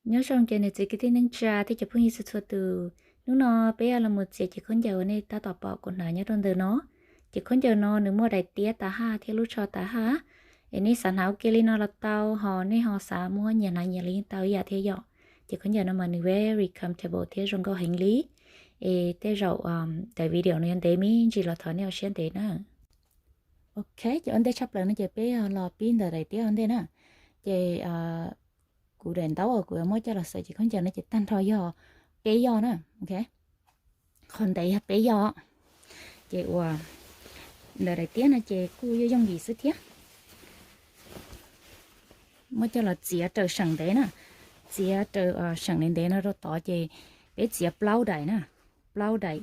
Nyob zoo cov niam txiv kwv tij neej tsa thiab cov phooj ywg txhua txhua tus. Hnub no peb yuav los mus txiav cev khaub ncaws uas nej tab tom pom kuv hnav nyob rau ntawm no. Cev khaub ncaws no nws muaj daim tiab tas haj thiab lub tsho tas haj. Es nej xav hnav ua ke li no los tau, ho nej ho xav muab nyias hnav nyias los yeej tau ib yam thiab yom. Cev khaub ncaws no mas nws very comfortable thiab zoo nkauj heev li. Es tej zaum daim video no yuav ntev me ntsis los thov nej ua siab ntev na. Ok, ces ua ntej tshaj plaws no ces peb los pib ntawm daim tiab ua ntej na. Ces kuv daim ntaub uas kuv yuav muab coj los xaws cev khaub ncaws no ces tag nrho yog peb yoj na. Ok, qhov ntev yog peb yoj. Ces uas ntawm daim tiab no ces kuj yooj yooj yim xwb thiab. Muab coj los txiav raws seem ntev na, txiav raws seem ntev ntev no rau tod ces peb txiav plaub daim na, plaub daim,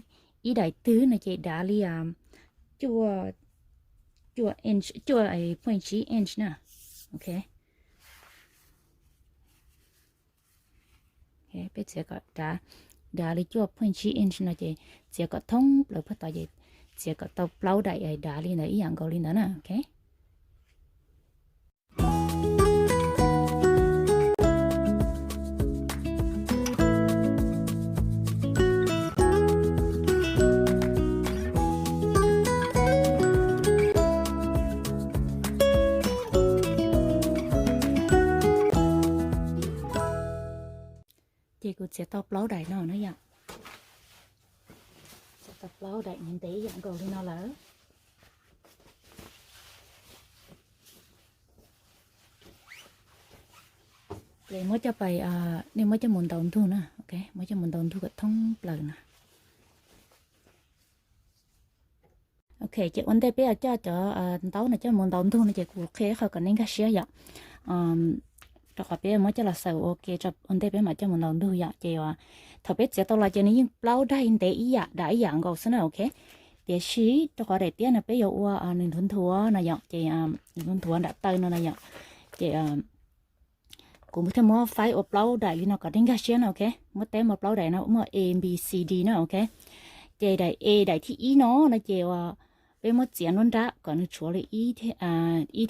ib daim twg no ces dav li cuaj, cuaj inch, cuaj point tsib inch na. Ok, peb txiav kom dav, dav li cuaj point tsib inch no ces txiav kom thoob plaws puag tod ces txiav kom tau plaub daim dav li ntawd ib yam nkaus li ntawd na. Ok. Ces kuv txiav tau plaub daim no na yom. Txiav tau plaub daim ntev ib yam nkaus li no lawm. Ces muab coj pais, nej muab coj mus ntaus ntug na. Ok, muab coj mus ntaus ntug kom thoob plaws na. Ok, ces ua ntej peb yuav coj cov ntaub no coj mus ntaus ntug no ces kuv qhia ib qho kom nej nkag siab yom. Rau qhov peb muab coj los xaws ua ke ua ntej peb mam coj mus ntaus ntug yom. Ces thaum peb txiav tau los ces nws yeej plaub daim ntev ib yam dav ib yam nkaus xwb na. Ok, tiam sis rau qhov daim tiab no peb yuav ua nws nthuav nthuav no yom, ces nthuav nthuav nram taw no na yom. Ces kuv thiaj muab faib ua plaub daim li no kom nej nkag siab na. Ok, muab teb muaj plaub daim no, muaj A, B, C, D na. Ok, ces daim A, daim thib ib no no ces peb muab txiav nruab nrab kom nws tshuav li ib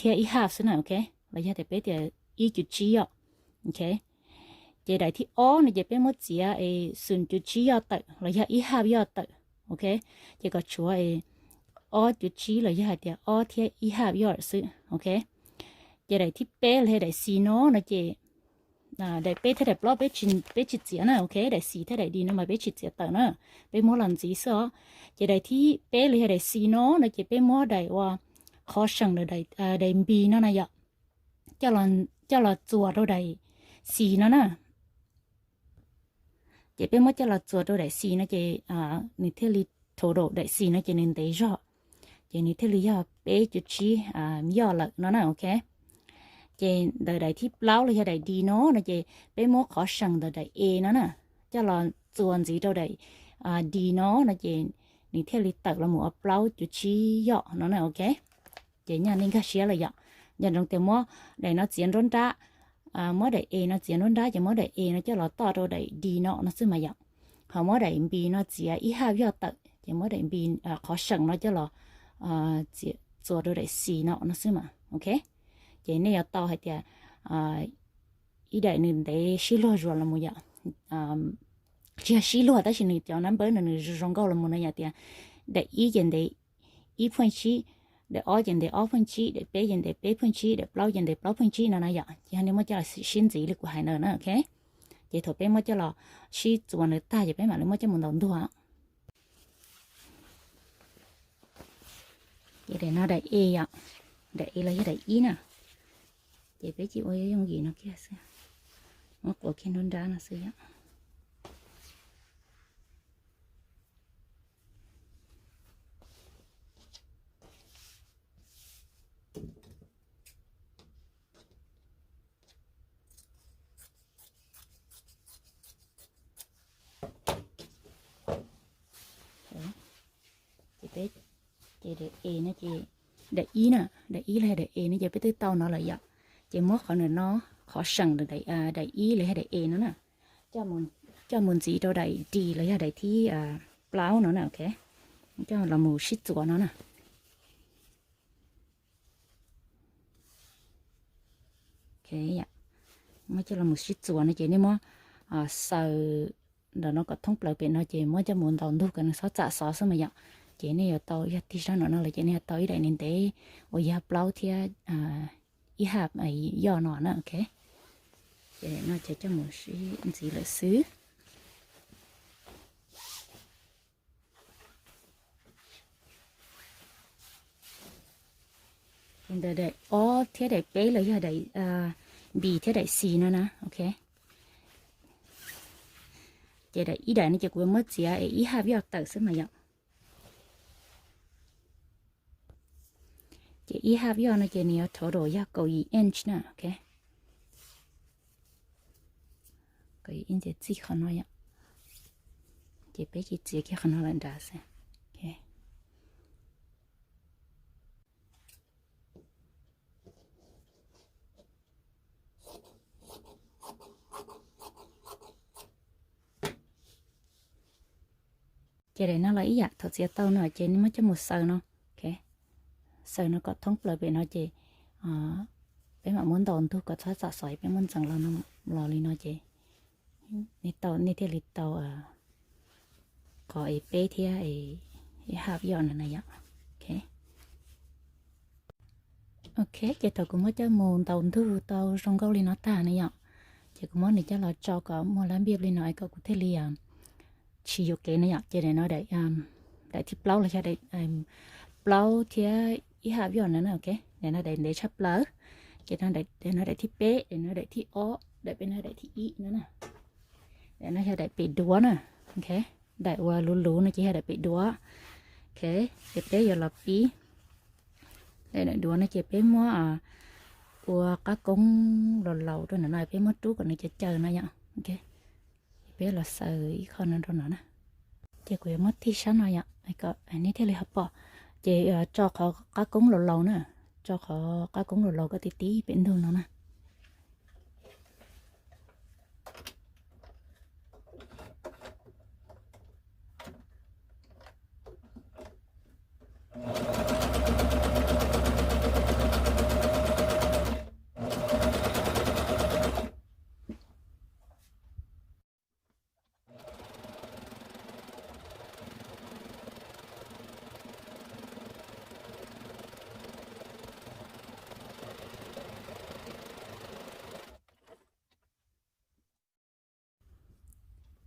thiab ib half xwb na. Ok, los yog tias peb tias ib cuv tsib yom. Ok, ces daim thib ob no ces peb muab txiav xum cuv tsib yoj tawm los yog ib half yoj tawm. Ok, ces kom tshuav ob cuv tsib los yog hais tias ob thiab ib half yoj xwb. Ok, ces daim thib peb los yog daim C no no ces daim peb thiab daim plaub peb tsis txiav na. Ok, daim C thiab daim D no mas peb tsis txiav tawm na, peb muab los ntxiv xwb os. Ces daim thib peb los yog daim C no no ces peb muab daim ua qhov seem daim B no na yom, coj los txuas rau daim C no na. Ces peb muab coj los txuas rau daim C no ces nws thiaj li total daim C no ces nws ntev zog, ces nws thiaj li yog peb cuv tsib yoj lawm no na. Ok, ces ntawm daim thib plaub los yog daim D no no ces peb muab qhov seem ntawm daim A no na coj los txuas ntxiv rau daim D no no ces nws thiaj li tawm los mus ua plaub cuv tsib yoj no na. Ok, ces nyaj nej nkag siab lawm yom. Nco ntsoov tias muab daim no txiav nruab nrab, muab daim A no txiav nruab nrab ces muab daim A no coj los toj rau daim D no no xwb mas yom. Ho muab daim B no txiav ib half yoj tawm ces muab daim B, qhov seem no coj los txuas rau daim C no no xwb mas. Ok, ces nej yuav tau hais tias ib daim nws ntev sib luag zuas los mus yom. Tsis yog sib luag tab sis nws cov number no nws zoo nkauj los mus no yom, tias daim ib ces ntev ib point tsib, daim ob ces ntev ob point tsib, daim peb ces ntev peb point tsib, daim plaub ces ntev plaub point tsib no na yom. Ces nej muab coj los sib ntxiv li kuv hais ntawd na. Ok, ces thaum peb muab coj los sib txuas nws tag ces peb mam li muab coj mus ntaus ntuag. Ces daim no daim A yom, daim A los yog daim ib na. Ces peb cia ua yooj yim no kiag xwb, muab quav kiag nruab nrab no xwb yom. Ces peb, ces daim A no ces daim ib na, daim ib los yog daim A no ces peb twb tau no lawm yom. Ces muab qhov nws no, qhov seem daim ib los yog daim A no na, coj mus ntxiv rau daim D los yog daim thib plaub no na. Ok, coj los mus sib txuas no na. Ok, Muab coj los mus sib txuas no ces nej muab xaws ntawm no kom thoob plaws pem no ces muab coj mus ntaus ntug kom nws txhob txam xov xwb mas yom. Ces nej yuav tau, yog tig sab nram no lawm ces nej yuav tau ib daim ntev ntev uas yog plaub thiab ib hab yoj no na, ok. Ces no ces coj mus sib ntxiv lawm xwb. Ntawm daim ob thiab daim peb los yog daim B thiab daim C no na, ok. Ces daim ib daim no ces kuv yuav muab txiav es ib hab yoj tawm xwb mas yom. Ces ib hab yoj no ces nws yuav total yog kaum yim inch na, ok. Kaum yim inch ces txij qhov no yom. Ces peb cia txiav kiag qhov no lawm nrad xwb. Ces daim no los ib yam, thaum txiav tau no ces nej muab coj mus xaws no, ok. Xaws no kom thoob plaws pem no ces peb mam muab ntaus ntug kom txhob txam xov, peb muab ntxeev los li no ces nej tau, nej thiaj li tau qhov es peb thiab es ib hab yoj no na yom. Ok, ces thaum kuv muab coj mus ntaus ntug tau zoo nkauj li no tag na yom, ces kuv muab nws coj los tso kom muaj lab npiaj li no es kom kuv thiaj li tsis yuam kev na yom. Ces daim no daim thib plaub los yog daim plaub thiab ib hab yoj no na, ok. Daim no daim ntev tshaj plaws. Ces daim no daim thib peb, daim no daim thib ob, daim peb no daim thib ib no na. Daim no yog daim pem duav na, ok. Daim uas luv luv no ces yog daim pem duav, ok. Ces peb yuav los pib daim duav no ces peb muab ua qab koob laus laus rau ntawm no, peb muab rub kom nws caws caws no yom, ok. Peb los xaws ib qho no rau no na. Ces kuv yuav muab tig sab no yom, kom nej thiaj li ho pom. Ces tso qhov qab koob laus laus na, tso qhov qab koob laus laus kom tib tib pem ntug no na.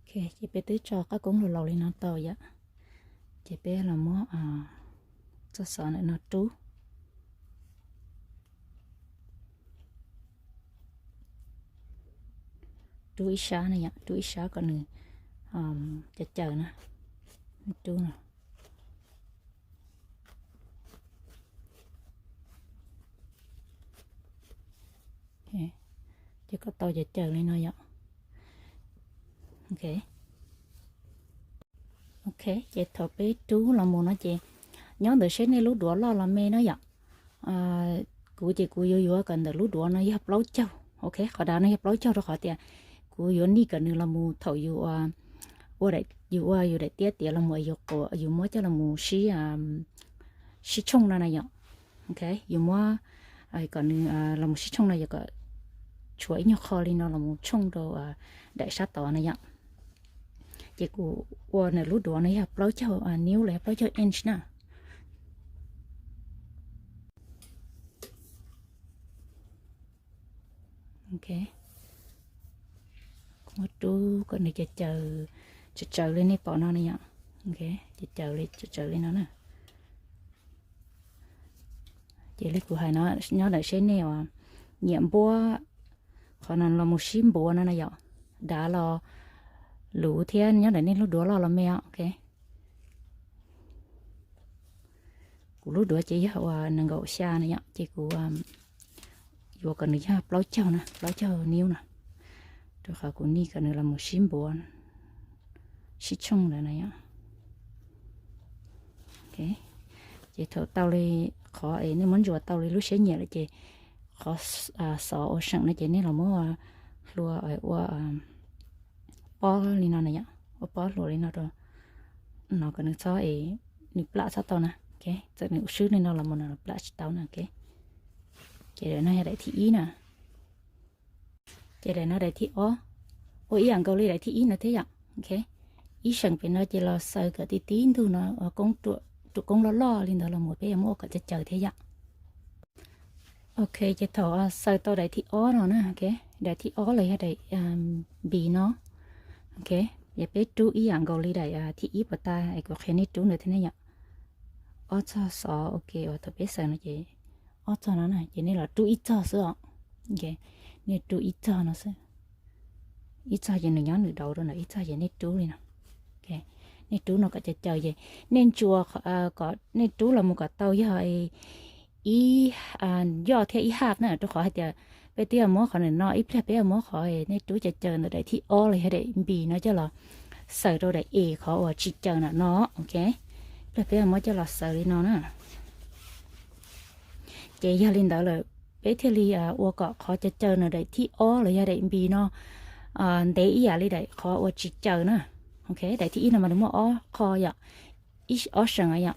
Ok, ces peb twb tso qab koob laus laus li no tau yom. Ces peb los muab txoj xov ntawm no rub, rub ib sab na yom, rub ib sab kom nws caws caws na, rub no. Ces kom tau caws caws li no yom. Ok, ok, ces thaum peb rub los mus no ces nyob ntawm seb nej lub duav loj los me na yom. Kuv ces kuv yuav yuav kom ntawm lub duav no yog plaub caug, ok, qhov dav no yog plaub caug rau qhov tias kuv yuav nij kom nws los mus thaum yus ua, yus ua yus daim tiab tiav los mus, yus muab coj los mus sib, sib tshooj no na yom. Ok, yus muab kom nws los mus sib tshooj no, yus kom tshuav ib nyuag qho li no los mus tshooj rau daim sab tod na yom. Ces kuv ua ntawm lub duav no yog plaub caug niv los yog plaub caug inch na. Ok, kuv muab rub kom nws caws caws, tsaws tsaws li nej pom no na yom. Ok, caws caws li, tsaws tsaws li no na. Ces li kuv hais no, nyob ntawm seb nej uas nyiam npuab qhov no los mus sib npuav no na yom, dav los luv thiab nyob ntawm nej lub duav loj los me os, ok. Kuv lub duav ces yog uas nees nkaum xya na yom, ces kuv yuav kom nws yog plaub caug na, plaub caug niv na, rau qhov kuv nij kom nws los mus sib npuav, sib tshooj ntawd na yom. Ok, ces thaum tau li qhov es nej muab ntsuas tau li lub siab nyiam lawm ces qhov xov ua seem no ces nej los muab hlua ua pob li no na yom, ua pob hlua li no rau no kom nws txhob es, nws plam txhob tau na, ok, txawm nws swb li no los mus no los plam tsis tau na, ok. Ces daim no yog daim thib ib na. Ok, Ces daim no daim thib ob, ua ib yam nkaus li daim thib ib no thiab yom. Ok, ib seem pem no ces los xaws kom tib tib ntug no, ruam koob loj loj li ntawd los mus peb yuav muab ua kom caw caw thiab yom. Ok, ces thaum xaws tau daim thib ob no na, ok, daim thib ob los yog daim npis no, ok, ces peb rub ib yam nkaus li daim thib ib puas tas es kuv qhia nej rub ntawd thiab ne yom. Ob txog xov, ok, uas thaum peb xaws no ces ob txog no na, ces nej los rub ib txog xwb os. Nej rub ib txog no xwb, ib txog ces nws nyob nws dauv rau ntawm ib txog ces nej rub li no. Nej rub no kom caw caw ces nej ntsuas kom nej rub los mus kom tau yog ib yoj thiab ib haj na, rau qhov hais tias peb twb yuav muab qhov no, ib pliag peb yuav muab qhov nej rub caw caw ntawm daim thib ob los yog daim npis no coj los xaws rau daim es qhov uas tsis caw na no, ok. Ib pliag peb yuav muab coj los xaws li no na. Ces yog li ntawd lawm, peb thiaj li ua kom qhov caw caw ntawm daim thib ob los yog daim npis no ntev ib yam li daim qhov uas tsis caw na. Ok, daim thib ib no mas nws muaj ob qho yom, ob seem yom.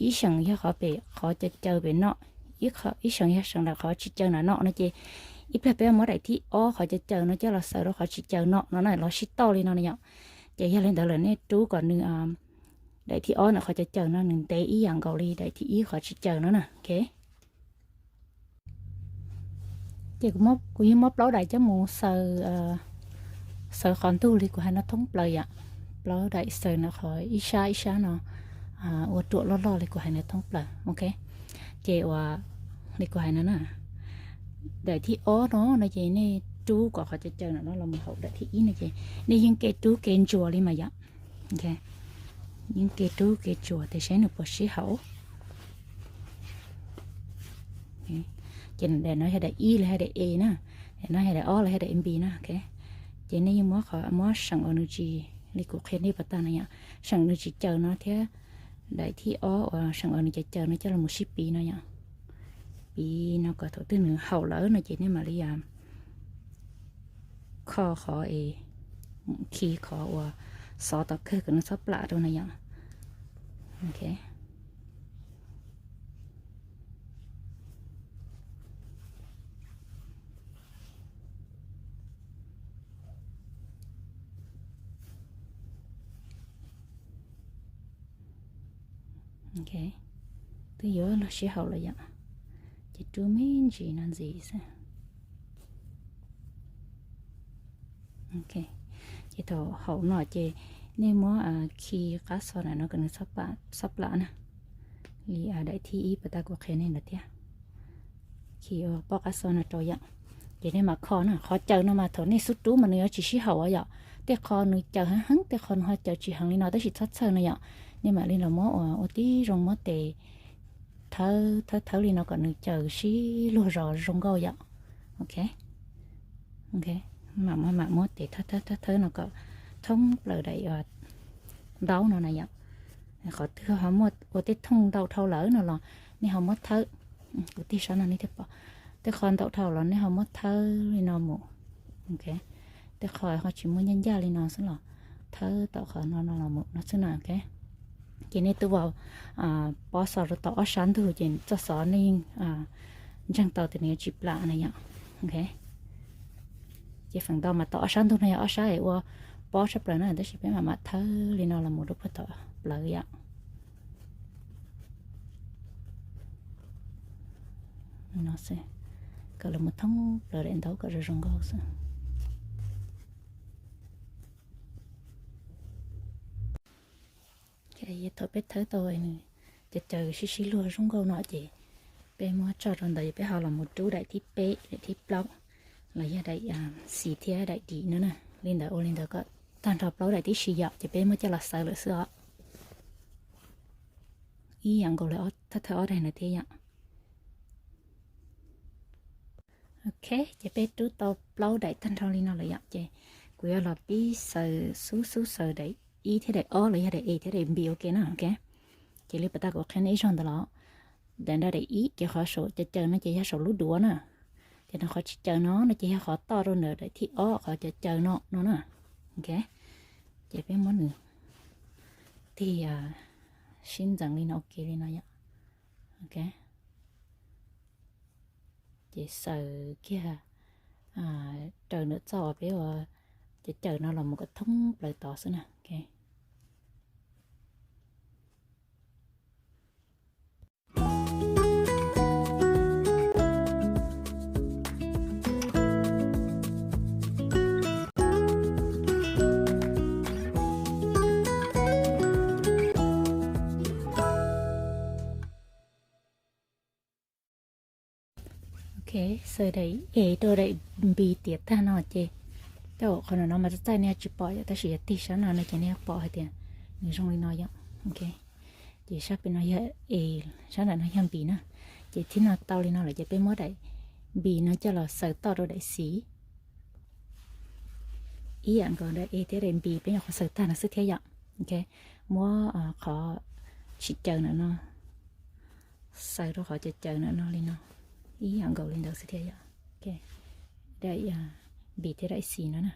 Ib seem yog qhov pem qhov caw caw pem no, ib seem yog seem ntawm qhov tsis caw na no no ces ib pliag peb muab daim thib ob qhov caw caw no coj los xaws rau qhov tsis caw no no na, los sib toj li no na yom. Ces yog li ntawd lawm nej rub kom nws daim thib ob ntawm qhov caw caw no nws ntev ib yam nkaus li daim thib ib qhov tsis caw no na, ok. Ces kuv yeej muab plaub daim coj mus xaws, xaws qhov ntug li kuv hais no thoob plaws yom. Plaub daim xaws no qhov ib sab ib sab no ua ruam loj loj li kuv hais no thoob plaws, ok. Ces uas li kuv hais no na, daim thib ob no no ces nej rub kom qhov caw caw no los mus haum daim thib ib no ces nej yeej kev rub kev ntsuas li mas yom. Yeej kev rub kev ntsuas tias seb nws puas sib haum. Ces daim no yog daim ib los yog daim e na, daim no yog daim ob los yog daim npis na, ok. Ces nej yeej muab qhov, muab seem uas nws tsis, li kuv qhia nej puas tag no yom, seem nws tsis caw no thiab daim thib ob uas seem uas nws caw caw no coj los mus sib piv no yom. Piv no kom thaum twg nws haum lawm no ces nej mam li kho qhov es khi qhov uas xov tom kawg kom nws txhob plam rau na yom. Ok. Ok, twb yuav luag sib haum lawm yom, ces rub me ntsis no ntxiv xwb. Ok, ces thaum haum no ces nej muab khi qab xov ntawm no kom nws txhob plam na, li daim thib ib puas tas kuv qhia nej ntawd thiab. Khi ua pob qab xov no rau yom. Ces nej mam kho na, qhov caw no mas thaum nej xub rub mas nws yuav tsis sib haum yom. Tej qho nws caw heev heev, tej qho nws ho caw tsis heev li no, tab sis txhob txhawj no yom. Nej mam li los muab ua tib zoo, muab tes thawb thawb thawb li no kom nws caw sib luag zos zoo nkauj yom. Ok, ok, mam muab, mam muab tes thawb thawb thawb thawb no kom thoob plaws daim ntaub no na yom. Qhov twg ho muaj ua tej thooj ntau dhau lawm no los nej ho muab thawb, kuv tig sab no nej thiaj pom, tej qho ntau dhau los nej ho muab thawb li no mus. Ok, tej qho ho tsis muaj ncaj ncaj li no xwb los thawb tom qhov no no los mus no xwb na. Ok, ces nej twb vau pob xov rau tau ob sab ntug ces txoj xov nej yeej ntseeg tau tias nws yuav tsis plam na yom. Ok, ces feem ntau mas tau ob sab ntug no yog ob sab es ua pob tshaj plaws na, tab sis peb mam mam thawb li no los mus rau puag tom plawv yom. No xwb, kom los mus thoob plaws daim ntaub kom zoo zoo nkauj xwb. Thaum peb thawb tau nws caw caw sib sib luag zoo nkauj no ces peb muab tso rau ntawd, peb ho los mus rub daim thib peb, daim thib plaub, los yog daim C thiab daim D no na. Li ntawd ua li ntawd kom tag nrho plaub daim tib si yom, ces peb muab coj los xaws lawm xwb os. Ib yam nkaus li thawj thawj ob daim no thiab yom. Ok, ces peb rub tau plaub daim tag nrho li no lawm yom, ces kuv yuav los pib xaws xub xub xaws daim ib thiab daim ob los yog daim A thiab daim B ua ke na. Ok, ces li pas tas kuv qhia nej ib zaug ntawd los, daim nrab daim ib ces qhov saum caw caw no ces yog saum lub duav na, ces nws qhov tsis caw no no ces yog qhov toj rau ntawm daim thib ob qhov caw caw no no na. Ok, ces peb muab nws tig sib ntxeev li no, ok li no yom. Ok, ces xaws kiag raws ntawm txoj uas peb ua cawm cawm no los mus kom thoob plaws tod xwb na. Ok, xaws daim A rau daim B tiav tag no ces, coj qhov no mas txaij nej tsis pom yom, tab sis yog tig sab no no ces nej pom hais tias nws zoo li no yom. Ok, ces sab pem no yog A, sab nram no yog B na. Ces thib no tau li no lawm ces peb muab daim B no coj los xaws toj rau daim C. Ib yam nkaus daim A thiab daim B peb nyuam qhuav xaws tag no xwb thiab yom. Ok, muab qhov tsis cawm ntawm no xaws rau qhov cawm cawm ntawm no li no, ib yam nkaus li ntawd xwb thiab yom. Daim B thiab daim C no na.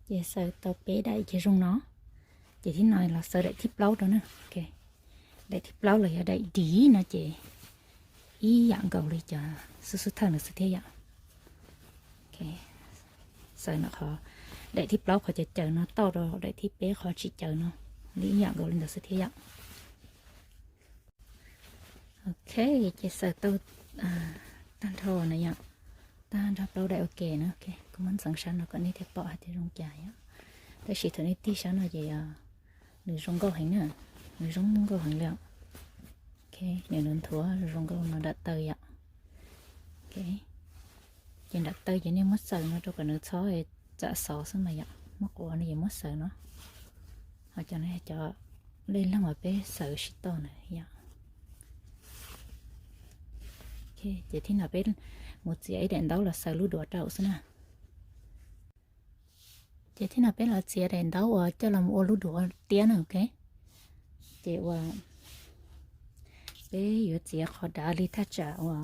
Ces xaws tau peb daim ces zoo no. Ces thib no los xaws daim thib plaub rau na. Daim thib plaub los yog daim D no ces ib yam nkaus li cov xub xub thawj no xwb thiab yom. Xaws no qhov, daim thib plaub qhov cawm cawm no toj rau daim thib peb qhov tsis cawm no, li ib yam nkaus li ntawd xwb thiab yom. Ok, ces xaws tau tag nrho no yom, tag nrho plaub daim ua ke na. Kuv muab ntxeev sab no kom nej thiaj pom hais tias zoo cas yom. Tab sis thaum nej tig sab no ces nws zoo nkauj heev na, nws zoo nkauj heev li. Ok, nws nthuav zoo nkauj no nram taw yom. Ces nram taw ces nej muab xaws no rau kom nws txhob tsam xov xwb mas yom, muab quav no ces muab xaws no. Ho cov no cov lej leeg uas peb xaws sib toj na yom. Ces thib no peb mus txiav ib daim ntaub los xaws lub duav rau xwb na. Ces thib no peb los txiav daim ntaub uas coj los ua lub duav tiab na, ok. Ces ua, peb yuav txiav qhov dav li thaj tsam uas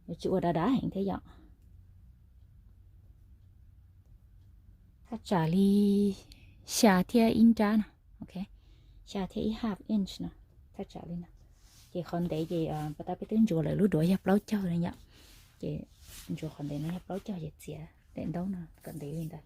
yuav tsis ua dav dav heev thiab yom. Thaj tsam li xya thiab ib nrab no, ok, xya thiab ib half inch no, thaj tsam li no. Ces qhov ntev ces pas tab peb twb ntsuas lawm, lub duav yog plaub caug na yom. Ces ntsuas qhov ntev no yog plaub caug ces txiav daim ntaub no kom ntev li ntawd.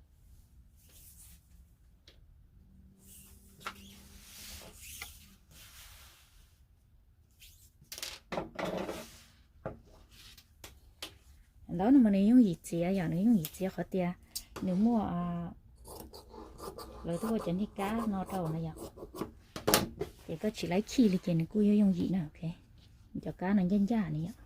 Ntaub no mas nws yooj yim txiav yom, nws yooj yim txiav qhov tias nws muaj, lawv tuaj ua cov niag kab no rau no yom. Ces koj tsis laib khij li ces nws kuj yooj yooj yim na, ok. Cov kab no ncaj ncaj ni yom.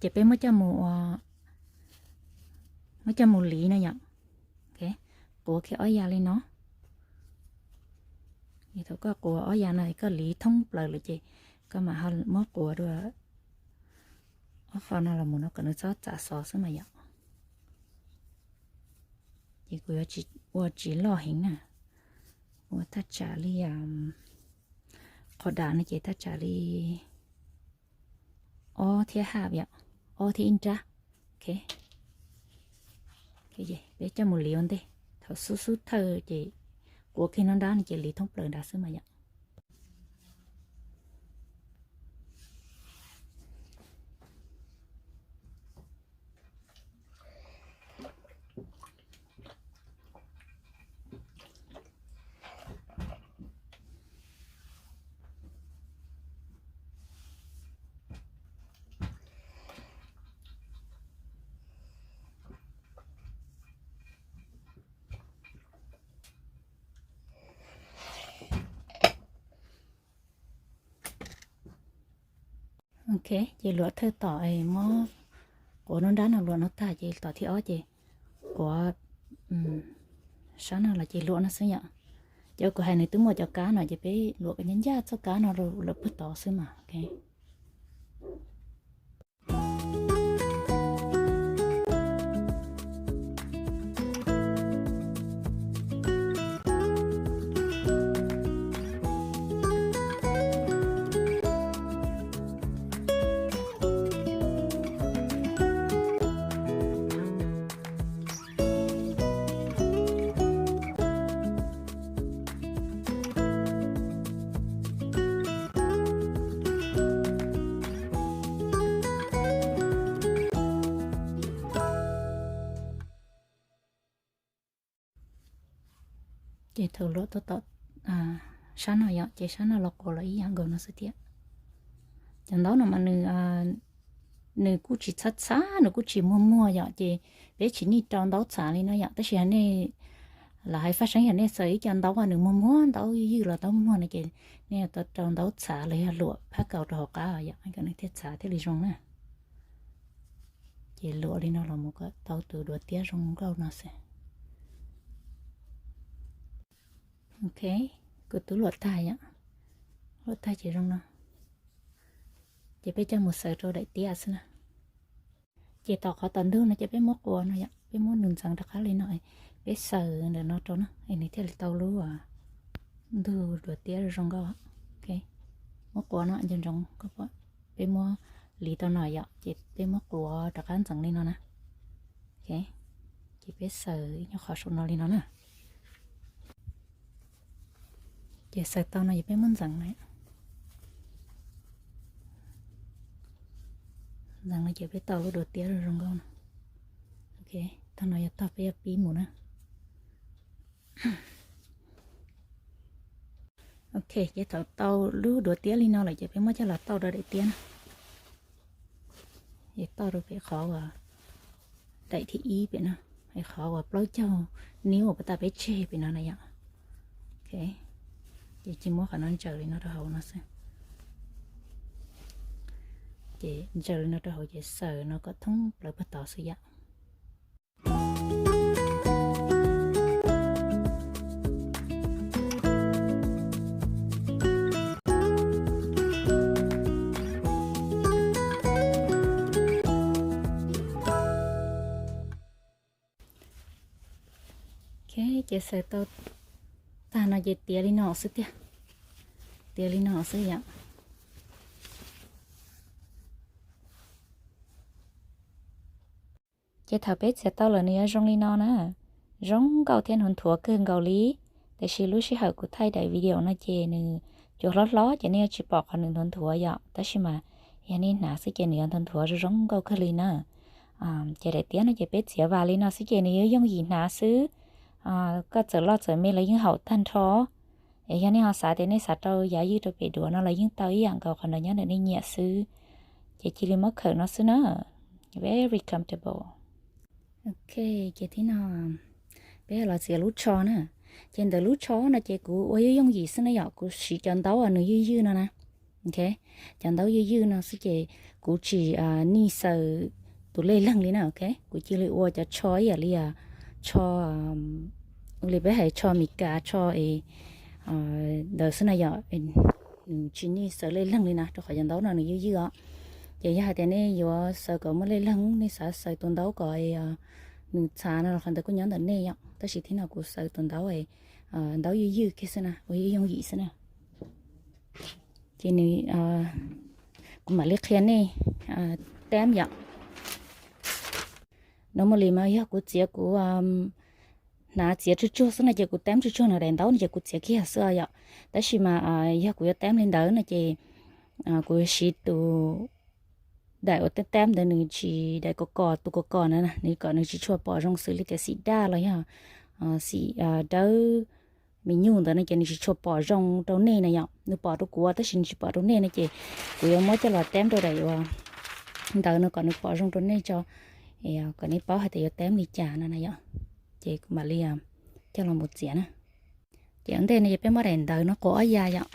Ces peb muab coj mus, muab coj mus liv no yom. Quav kiag ob yav li no. Thaum koj quav ob yav no koj liv thoob plaws lawm ces koj mam ho muab quav dua ob qho no los mus no kom nws txhob tsam xov xwb mas yom. Ces kuv yuav ua tsis loj heev na, ua thaj tsam li, qhov dav no ces thaj tsam li ob thiab haj yom, ob thiab ib nrab. Ok, peb coj mus liv ua ntej. Thaum xub xub thawj ces quav kiag nruab nrab no ces liv thoob plaws nrad xwb mas yom. Ok, ces luam thawj tom muab quav nruab nrab no luam no tag ces tom thib ob ces quav sab no los ces luam no xwb yom. Ces kuv hais nws twb muaj cov kab no ces peb luam kom ncaj ncaj txoj kab no rau lawv puag tod xwb mas, ok. Ces thaum luam tuaj tom sab no yom, ces sab no los quas los ib yam nkaus no xwb thiab. Cov ntaub no mas nws, nws kuj tsis txhab txhab, nws kuj tsis muag muag yom, ces peb tsis nij rau ntaub txhav li no yom. Tab sis yog nej, lawv hais faj seeb, yog nej xaws ib co ntaub uas nws muag muag, ntaub ywj ywj los ntaub muag muag no ces nej yuav tau rau ntaub txhav los yog luam phab kaus rau hauv qab yom, kom nws thiaj txhav thiaj li zoo na. Ces luam li no los mus kom tau tus duav tiab zoo nkauj no xwb. Ok, kuv twb luam tag yom, luam tag ces zoo no. Ces peb coj mus xaws rau daim tiab xwb na. Ces tom qhov tom ntug no ces peb muab quas no yom, peb muab nws ntxeev rov qab li no, peb xaws ntawm no rau na, es nws thiaj li tau lub ntug duav tiab zoo nkauj. Muab quas no ntsoov ntsoov, peb muab liv tau no yom, ces peb muab quas rov qab ntxeev li no na. Ces peb xaws ib nyuag qhov saum no li no na. Ces xaws tau no ces peb muab ntxeev na. Ntxeev no ces peb tau lub duav tiab zoo nkauj no. Ok, tag no yog tag, peb yuav pib mus na. Ok, ces thaum tau lub duav tiab li no lawm ces peb muab coj los tauj rau daim tiab na. Es tauj rau pem qhov uas daim thib ib pem no, es qhov uas plaub caug niv uas puas tas peb tseg pem no na yom. Ces cia muab qhov no ntsaws li no rau hauv no xwb. Ces ntsaws li no rau hauv ces xaws no kom thoob plaws puag tod xwb yom. Ok, ces xaws tau tag no ces tiav li no xwb tiag. Tiav li no xwb yom. Ces thaum peb txiav tau lawm nws yuav zoo li no na, zoo nkauj thiab nthuav nthuav kawg nkaus li. Tiam sis lub sij hawm kuv thaij daim video no ces nws cua hlob hlob ces nej yuav tsis pom qhov nws nthuav nthuav yom, tab sis mas yog nej hnav xwb ces nws yuav nthuav nthuav zoo zoo nkauj kawg li na. Ces daim tiab no ces peb txiav vas li no xwb ces nws yuav yooj yim hnav xwb. Koj txawm loj txawm me los yeej haum tag nrho. Es yog nej ho xav tias nej xav rau yav ywj rau pem duav no los yeej tau ib yam nkaus, qhov no nyob ntawm nej nyiam xwb. Ces cia li muab khawm no xwb na. Very comfortable. Ok, ces thib no peb los txiav lub tsho na. Ces ntawm lub tsho no ces kuv ua yooj yooj yim xwb na yom, kuv siv cov ntaub uas nws ywj ywj no na. Ok, cov ntaub ywj ywj no xwb ces kuv tsis nij xaws tus lej leeg li na. Ok, kuv cia li ua cov tsho ib yam li tsho, ua li peb hais tsho Meskas, tsho es ntawd xwb na yom. Nws tsis nij xaws lej leeg li na, rau qhov cov ntaub no nws ywj ywj os. Ces yog hais tias nej yuav xaws kom muaj lej leeg, nej xav xaws tus ntaub kom nws txhav no los qhov ntawd kuj nyob ntawm nej yom, tab sis thib no kuv xaws tus ntaub, ntaub ywj ywj kiag xwb na, ua yooj yooj yim xwb na. Ces nws, kuv mam li qhia nej teeb yom. Normally mas yog kuv txiav, kuv hnav txiav tsuag tsuag xwb no ces kuv teeb tsuag tsuag nws daim ntaub no ces kuv txiav kiag xwb yom. Tab sis mas yog kuv yuav teeb li ntawd no ces kuv yuav siv tus daim uas teeb teeb ntawd, nws tsis daim kos kos, tus kos kos na, nws kom nws tsis tshua pom zoo xws li tias xim daj los yog xim dawb me nyuj ntawd no ces nws tsis tshua pom zoo rau nej na yom. Nws pom rau kuv tab sis nws tsis pom rau nej no ces kuv yuav muab coj los teeb rau daim uas ntawd no kom nws pom zoo rau nej tso, kom nej paub hais tias yuav teeb li cas no na yom. Ces kuv mam li coj los mus txiav na. Ces ua ntej no ces peb muab daim ntawv no quas ob ya yom.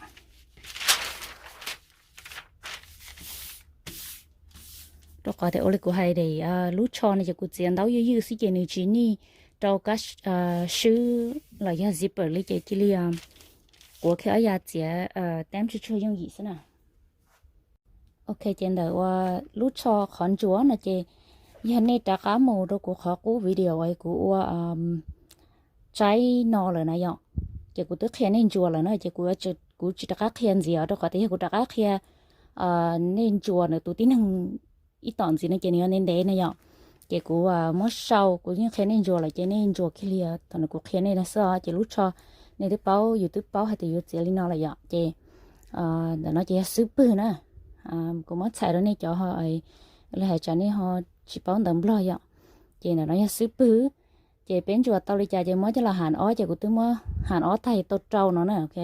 Rau qhov tias ua li kuv hais, daim lub tsho no ces kuv txiav ntaub ywj ywj xwb ces nws tsis nij rau kab swb los yog zipper li ces cia li quav kiag ob ya txiav teeb tsuag tsuag yooj yim xwb na. Ok, ces ntawm uas lub tsho qhov ntsuas no ces yog nej rov qab mus rau kuv qhov qub video uas kuv ua tsaib no lawm na yom, ces kuv twb qhia nej ntsuas lawm na, ces kuv tsis rov qab qhia ntxiv os, rau qhov tias yog kuv rov qab qhia nej ntsuas ntawm tus tib neeg ib tom ntxiv no ces nws yuav ntev ntev na yom. Ces kuv muab sau, kuv yeej qhia nej ntsuas lawm ces nej ntsuas kiag li thaum no kuv qhia nej no xwb os. Ces lub tsho nej twb paub, yus twb paub hais tias yuav txiav li no lawm yom. Ces ntawm no ces yog xub pwg na. Kuv muab txhais rau nej cov ho, li hais tsam nej ho tsis paub ntawv Nplog yom. Ces ntawm no yog xub pwg, Ces peb ntsuas tau li cas ces muab coj los ham ob, ces kuv twb muab ham ob tag tau rau no na, ok.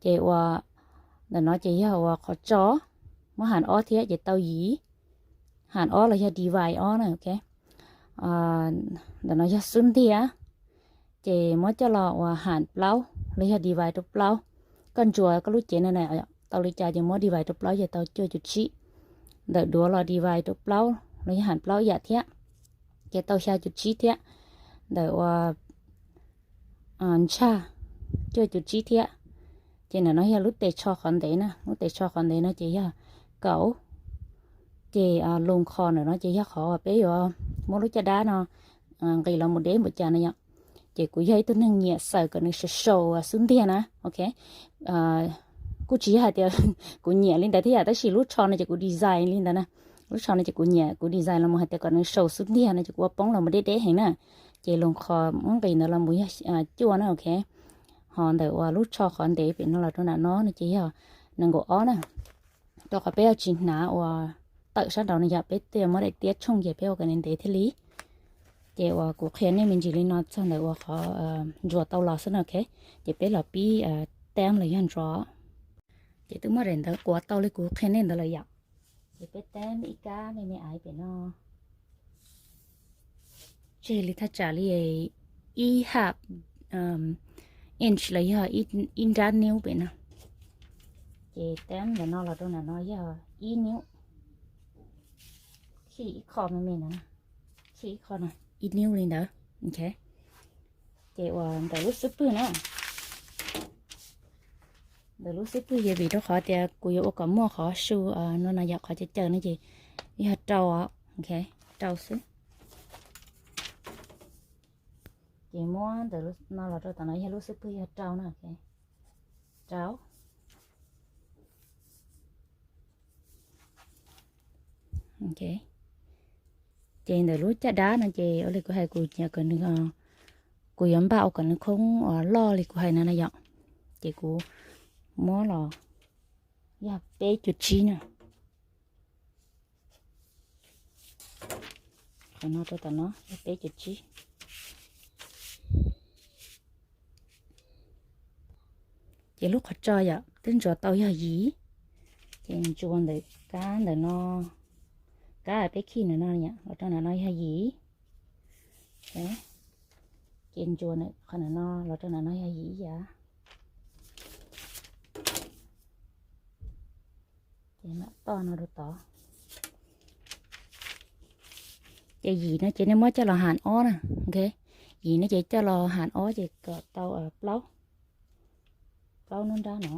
Ces ua ntawm no ces yog ua qhov tso, muab ham ob thiab ces tau yim, ham ob los yog divide ob na, ok. Ntawm no yog xub ntiag, ces muab coj los ua ham plaub los yog divide rau plaub. Koj ntsuas koj lub cev no na, tau li cas ces muab divide rau plaub ces tau cuaj cum tsib. Ntawm duav los divide rau plaub los yog ham plaub ib yam thiab, ces tau xya cum tsib thiab. Ntawm ua ntsaj cuaj cum tsib thiab. Ces ntawm no yog lub tes tsho qhov ntev na, lub tes tsho qhov ntev no ces yog kaum. Ces loo qhov ntawm no ces yog qhov uas peb yuav muab lub caj dab no nqis los mus deb npaum cas na yom. Ces kuv yog ib tug neeg nyiam xaws kom nws sau sau xub ntiag na, ok. Kuj tsis yog hais tias kuv nyiam li ntawd thiab yom, tab sis lub tsho no ces kuv design li ntawd na. Lub tsho no ces kuv nyiam, kuv design los mus hais tias kom nws sau xub ntiag no ces kuv ua poob los mus deb deb heev na. Ces loo qhov muab nqis ntawd los mus yog cuaj na, ok. Ho ntawm uas lub tsho qhov ntev pem no los rau nram no no ces yog nees nkaum ob na. Rau qhov peb yuav tsis hnav uas tawm sab nraud no yog peb thiaj muab daim tiab tshooj ces peb ua kom nws ntev thiaj li. Ces uas kuv qhia nej me ntsis li no txog ntawm uas qhov ntsuas tau los xwb na, ok. Ces peb los pib teeb los yog ntsuas. Ces twb muab daim ntawd quav tau li kuv qhia nej ntawd lawm yom. Ces peb teeb ib kab me me aiv pem no. Tseg li thaj tsam li ib half inch los yog ib nrab niub pem no. Ces teeb ntawm no los rau ntawm no yog ib niub. Khij ib qho me me no, khij ib qho no, ib niub li ntawd. Ok. Ces uas ntawm lub xub pwg na, ntawm lub xub pwg ces vim rau qhov tias kuv yuav ua kom muaj qhov su no no yog qhov caw caw no ces yog rau, ok, rau xwb. Ces muab ntawm no los rau tom no yog lub xub pwg yog rau na, ok, rau. Ok. Ces ntawm lub caj dab no ces ua li kuv hais, kuv nyiam kom nws, kuv yuav npaj ua kom nws khoob loj li kuv hais no na yom. Ces kuv muab los yog peb cum tsib na. Qhov no rau tom no yog peb cum tsib. Ces lub qhov tso yom twb ntsuas tau yog yim. Ces ntsuas ntawm kab ntawm no, kab peb khij ntawm no los rau ntawm no yog yim. Ces ntsuas ntawm qhov ntawm no los rau ntawm no yog yim ib yam. Ces mam toj no rau tod. Ces yim no ces nej muab coj los ham ob na, ok. Yim no ces coj los ham ob ces kom tau plaub, plaub nub nrab no,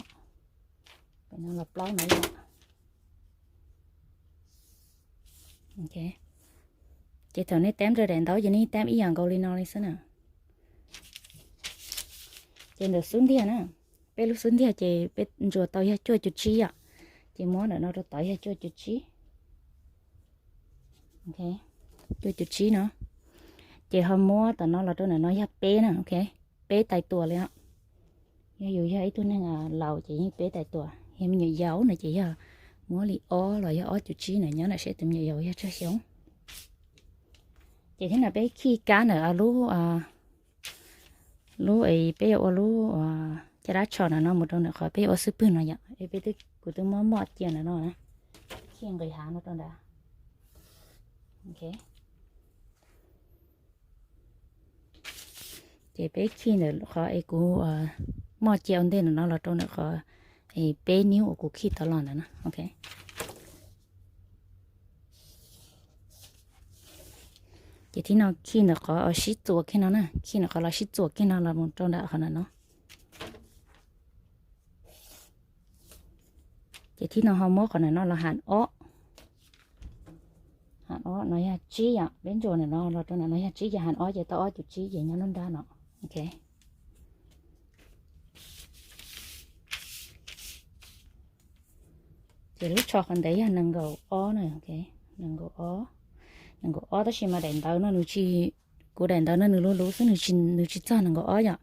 pem no los plaub no yom. Ok. Ces thaum nej teeb rau daim ntaub ces nej teeb ib yam nkaus li no li xwb na. Ces ntawm xub ntiag na, peb lub xub ntiag ces peb ntsuas tau yog cuaj cum tsib yom. Ces muab ntawm no rau tod yog cuaj cum tsib. Ok, cuaj cum tsib no. Ces ho muab tom no los rau ntawm no yog peb na, ok, peb tais tuas li os. Yog yus yog ib tug neeg laus ces yeej peb tais tuas, yog me nyuam yaus no ces yog muab li ob los yog ob cum tsib na, nyob ntawm seb tus me nyuam yaus yog tsawg xyoo. Ces thiab no peb khij kab ntawm lub, lub es peb yuav ua lub caj dab tsho ntawm no mus rau ntawm qhov peb yuav ua xub pwg no yom, es peb twb, kuv twb muab moj cia ntawm no na, khij nqis hav no rau ntawd. Ok. Ces peb khij ntawm qhov es kuv moj cia ua ntej ntawm no los rau ntawm qhov es peb niub uas kuv khij tod los ntawd na, ok. Ces thib no khij ntawm qhov sib txuas kiag no na, khij ntawm qhov los sib txuas kiag no los mus rau ntawm qhov ntawm no. Ces thib no ho muab qhov ntawm no los ham ob. Ham ob no yog tsib yom, peb ntsuas ntawm no los rau ntawm no yog tsib, ces ham ob ces tau ob cum tsib ces nyob lub nrab no. Ok. Ces lub tsho qhov ntev yog nees nkaum ob na, nees nkaum ob, nees nkaum ob tab sis mas daim ntawv no nws tsis, kuv daim ntawv no nws luv luv xwb, nws tsis txog nees nkaum ob yom.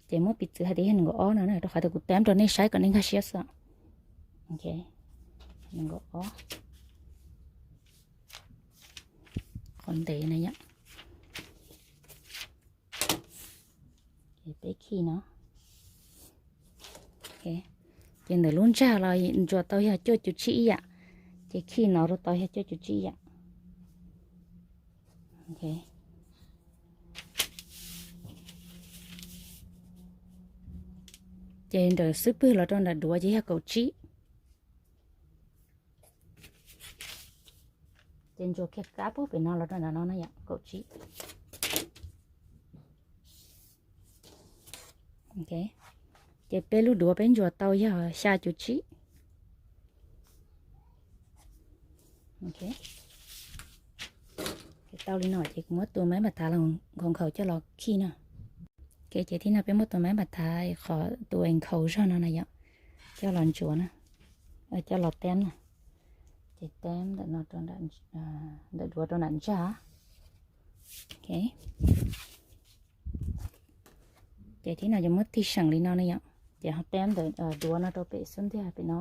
Ces muab piv txwv hais tias yog nees nkaum ob no na, rau qhov tias kuv teeb rau nej saib kom nej nkag siab xwb. Ok, nees nkaum ob. Qhov ntev na yom. Peb khij no. Ces ntawm lub ntsag los ntsuas tau yog cuaj cum tsib ib yam, ces khij no rau tau yog cuaj cum tsib ib yam. Ces ntawm xub pwg los rau nram duav ces yog kaum tsib. Ces ntsuas kiag kab puag pem no los rau nram no na yom, kaum tsib. Ces peb lub duav peb ntsuas tau yog xya cum tsib. Tau li no ces kuv muab tus maib npam thav los nkhaus nkhaus coj los khij na. Ces thib no peb muab tus maib npam thav qhov tus nkhaus zog no na yom, coj los ntsuas na, coj los teb na. Ces teb ntawm no, ntawm duav rau nram ntsag. Ces thib no ces muab tig seem li no na yom, ces ho teb ntawm duav no rau pem xub ntiag pem no.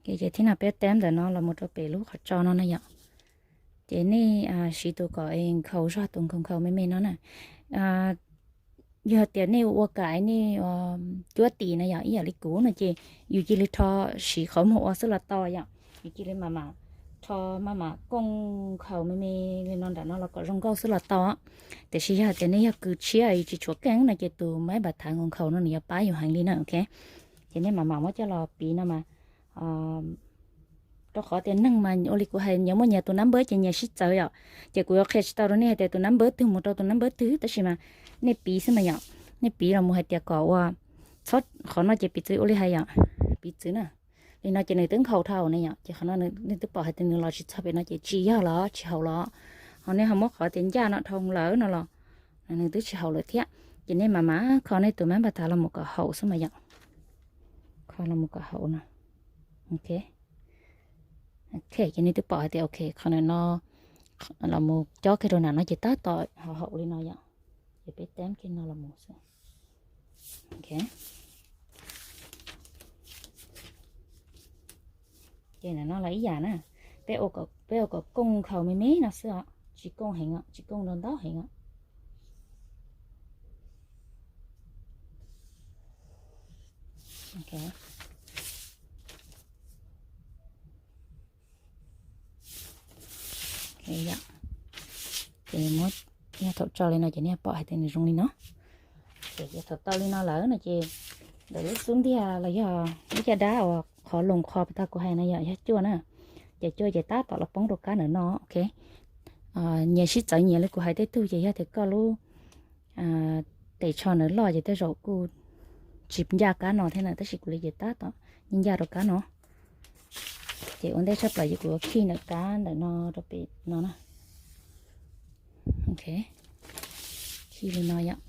Ces thib no peb teb ntawm no los mus rau pem lub qhov tso no na yom. Ces nej siv tus kom nkhaus zog, tus nkhaus nkhaus me me no na. Yog tias nej ua kam nej cuab tim na yom, ib yam li kuv no ces yus cia li rho siv qhov muag ua xwb los tau yom. Yus cia li mam mam rho maj mam kooj nkhaus me me li no nram no los kom zoo nkauj xwb los tau. Tiam sis yog tias nej yog kws tshiab tsis tshuav keej no ces tus maib npam thav nkhaus nkhaus no nws yuav pab yus heev li na, ok. Ces nej mam mam muab coj los piv no mas, rau qhov tias neeg mas ua li kuv hais nyias muaj nyias tus nab npawb ces nyias sib txawv yom. Ces kuv yuav qhia tsis tau rau nej hais tias tus nab npawb twg mus rau tus nab npawb twg, tab sis mas nej piv xwb mas yom. Nej piv los mus hais tias kom ua, txhob, qhov no ces piv txwv ua li hais yom, piv txwv na. Li no ces nws twb nkhaus dhau ne yom, ces qhov no nej twb pom hais tias nws los tsis txog pem no ces tsis yog los tsis haum los. Ho nej ho muab qhov tias ncaj no dhau lawm no los nws twb tsis haum lawm thiab. Ces nej mam mam kho nej tus maib npam thav los mus kom haum xwb mas yom. Kho los mus kom haum no. Ok. Ok, ces nej twb pom hais tias ok, qhov no los mus cob kiag rau nram no ces tab tom ho haum li no yom. Ces peb teb kiag no los mus xwb. Ces nram no los ib yam na, peb ua kom kooj nkhaus me me no xwb os, tsis kooj heev os, tsis kooj ntau ntau heev os. Ces muab, yog thaum tso li no ces nej pom hais tias nws zoo li no. Ces yog thaum tau li no lawm no ces ntawm lub xub ntiag los yog lub caj dab uas qhov loos qhov puas tag kuv hais no yom, yog cuaj na, ces cuaj ces tab tom los poob rau kab ntawm no, ok. Nyias sib txawv nyias li kuv hais tej tug ces yog tias koj lub tes tsho ntawd loj ces tej zaum kuj tsis ncaj kab no thiab na, tab sis kuv li ces tab tom ncaj rau kab no. Ces ua ntej tshaj plaws ces kuv yuav khij ntawm kab ntawm no rau pem no na. Ok, khij li no yom.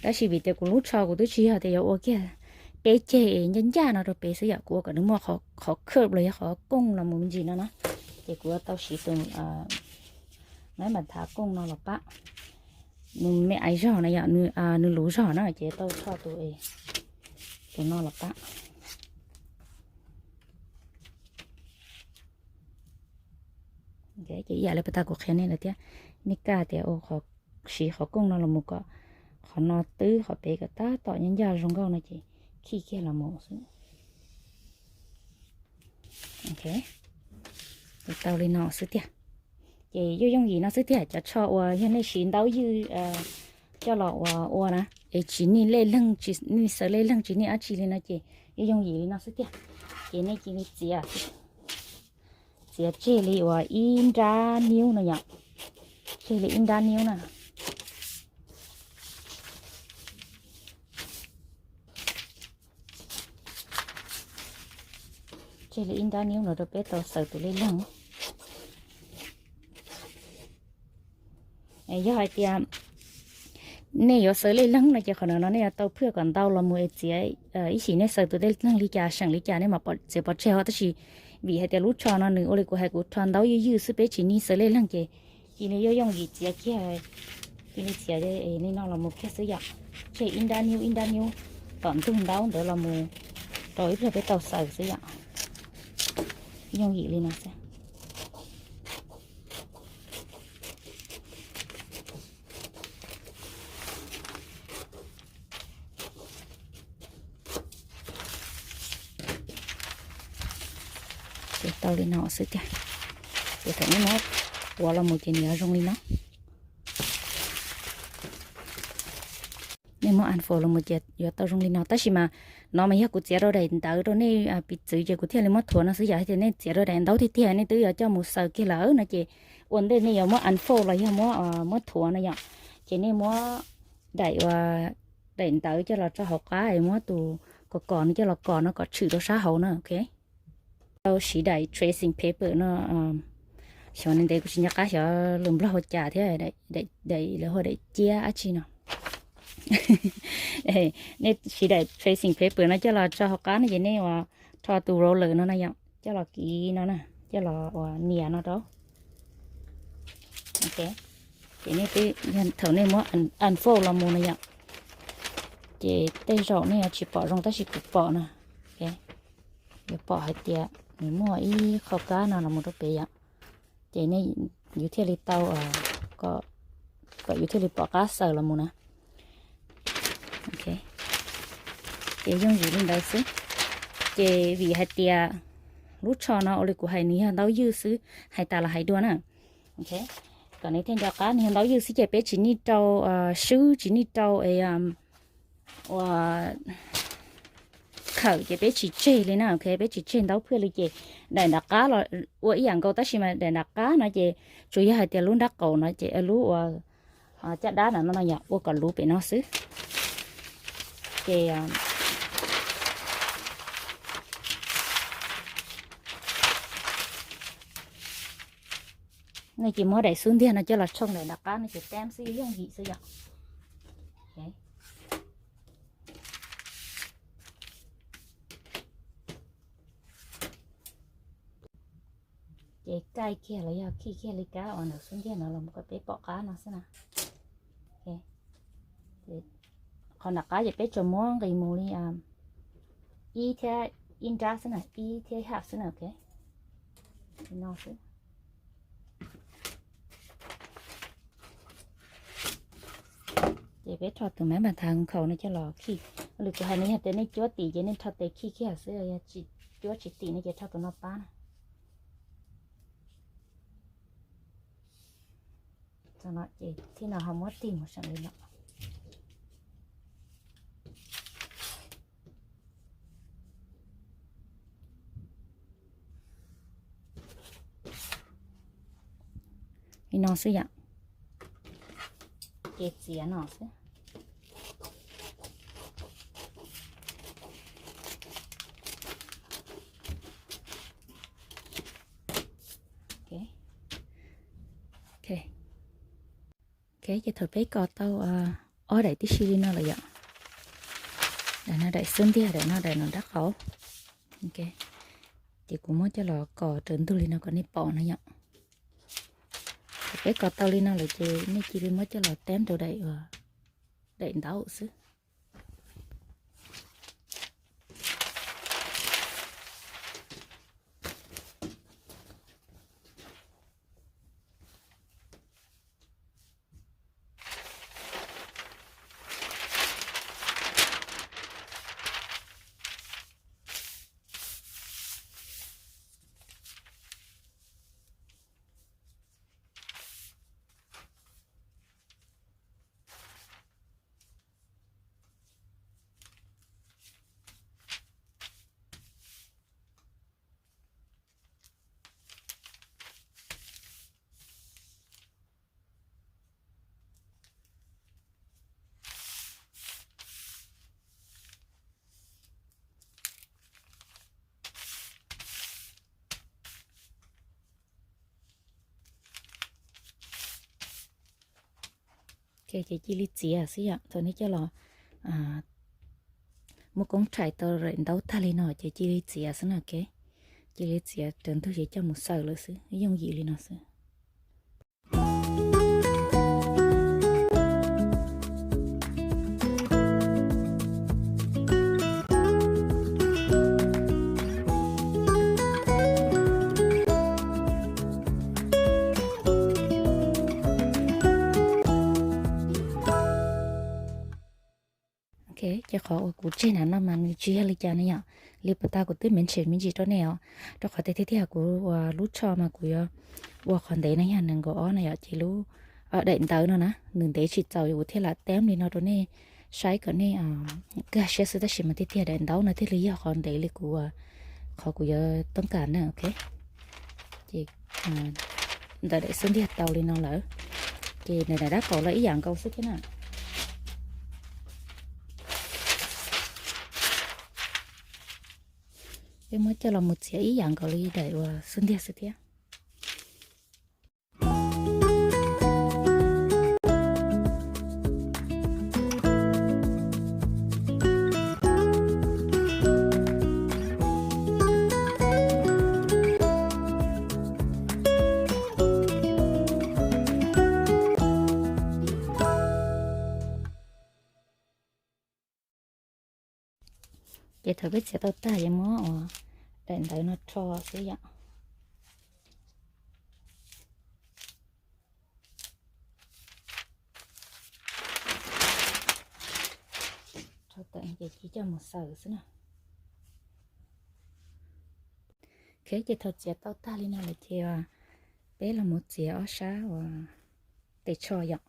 Tab sis vim tias kuv lub tsho kuv twb tsis yog tias yuav ua kiag peb ceg ncaj ncaj no rau pem xwb yom, kuv ua kom nws muaj qhov curve los yog qhov kooj los mus me ntsis no na. Ces kuv yuav tau siv tus maib npam thav kooj no los pab. Nws me aiv zog na yom, nws luv zog na ces tau tso tus, tus no los pab. Ces ib yam li puas tag kuv qhia nej lawm thiab, nej kaj tias siv qhov kooj no los mus kom qhov no twb qhov pem kom tab tom ncaj ncaj zoo nkauj no ces khij kiag los mus xwb. Tau li no xwb tiag. Ces yooj yooj yim no xwb tiag, cov tsho uas yog nej siv ntaub ywj coj los ua ua na, es tsis nij lej leeg, tsis nij xaws lej leeg, tsis nij dab tsi li no ces yooj yooj yim li no xwb tiag. Ces nej cia li txiav, txiav tseg li uas ib nrab niub no yom, tseg li ib nrab niub na. Tseg li ib nrab niub no rau peb tau xaws tus lej leeg. Yog hais tias nej yuav xaws lej leeg no ces qhov no nej yuav tau phwj kom ntau los mus es txiav, ib sim nej xaws tus lej leeg li cas seem li cas nej mam txiav pov tseg os, tab sis vim hais tias lub tsho no nws ua li kuv hais kuv rho ntaub ywj ywj xwb peb tsis nij xaws lej leeg ces cia li yooj yooj yim txiav kiag, cia li txiav li no los mus kiag xwb yom. Tseg ib nrab niub ib nrab niub. Tom ntug ntaub ntawd los mus rau ib pliag peb tau xaws xwb yom. Yooj yim li no xwb. Ces tau li no xwb tiag. Ces thaum nej muab ua los mus ces nws yuav zoo li no. Nej muab unfold los mus ces yuav tau zoo li no, tab sis mas no mas yog kuv txiav rau daim ntawv rau nej piv txwv ces kuv thiaj li muab thuav no xwb. Yog tias nej txiav rau daim ntaub tiag tiag nej twb yuav coj mus xaws kiag lawm no ces ua ntej nej yuav muab unfold los yog muab thuav no yom, ces nej muab daim ua daim ntawv coj los rau hauv qab es muab tus kos kos no coj los kos no kom tshwm rau sab hauv na, ok. Tau siv daim tracing paper no, xyov ntev ntev kuv tsis nco qab xyov lus Nplog hu cas thiab, daim lawv hu daim ciab dab tsi no. Nej siv daim tracing paper no coj los rau hauv qab no ces nej ua rho tus roller no na yom, coj los kiv no na, coj los ua nias no rau. Ok, ces nej twb, thaum nej muab unfold los mus no yom, ces tej zaum nej yuav tsis pom zoo tab sis kuv pom no. Yuav pom hais tias nws muaj ib qho kab no los mus rau pem yom, ces nej, yus thiaj li tau, kom yus thiaj li pom qab xaws los mus na. Ces yooj yim li ntawd xwb. Ces vim hais tias lub tsho no ua li kuv hais nws yog ntaub ywj xwb, hais tas los hais dua na. Kom nws thiaj nco qab nws yog ntaub ywj xwb ces peb tsis nij rau swb tsis nij rau es ua khawm ces peb tsis tseg li na, ok, peb tsis tseg ntaub phwj li ces daim nram qab los ua ib yam nkaus tab sis mas daim nram qab no ces tsuas yog hais tias lub nrab qaum no ces lub ua caj dab no no yog ua kom luv pem no xwb. Ces nej ces muab daim xub ntiag no coj los tshooj daim nram qab no ces tab xwb yooj yim xwb yom. Ces kaij kiag los yog khij kiag li kab uas ntawm xub ntiag no los kom peb pom qab no xwb na. Qhov nram qab ces peb tsuas muab nqis mus li ib thiab ib nrab xwb na, ib thiab ib haj xwb na, ok. Li no xwb. Ces peb rho tus mab npas thav khaum no coj los khij. Ua li kuv hais no yog tias nej cuab tim ces nej rho tes khij kiag xwb, yog tsis cuab tsis tim no ces rho tus no pab na. Ces thib no ho muab tig mus seem li no. Li no xwb yom. Ces txiav no xwb. Ok, ces thaum peb kos tau ob daim tib si li no lawm yom, daim no daim xub ntiag, daim no daim no nrab qaum. Ces kuv muab coj los kos raws ntug li no kom nej pom no yom. Thaum peb kos tau li no lawm ces nej cia li muab coj los tab rau daim ntaub xwb. Ces cia li txiav xwb yom, thaum nej coj los muab koob rhais tau daim ntaub tag li no ces cia li txiav xwb na, ok. Cia li txiav raws ntug ces coj mus xaws lawm xwb, yooj yim li no xwb. Ces qhov uas kuv tseg nram no mas nws tsis yog li cas na yom, li puas tas kuv twb mention me ntsis rau nej os, rau qhov tias tiag tiag kuv ua lub tsho mas kuv yuav ua qhov ntev no yog nees nkaum ob no yom, ces lub daim ntawv no na nws ntev tsis txaus kuv thiaj lam teeb li no rau nej saib kom nej nkag siab xwb, tab sis mas tiag tiag daim ntaub no thiaj li yog qhov ntev li kuv, qhov kuv yuav toob kas na, ok. Ces ntawm daim xub ntiag tau li no lawm, ces nws daim dab qaum los ib yam nkaus xwb thiab na. Peb muab coj los mus txiav ib yam nkaus li daim uas xub ntiag xwb thiab. Ces thaum peb txiav tau tag ces muab ua daim ntawv no rho xwb yom. Rho tawm ces cia coj mus xaws xwb na. Ok, ces thaum txiav tau tag li no lawm ces peb los mus txiav ob sab uas tes tsho yom,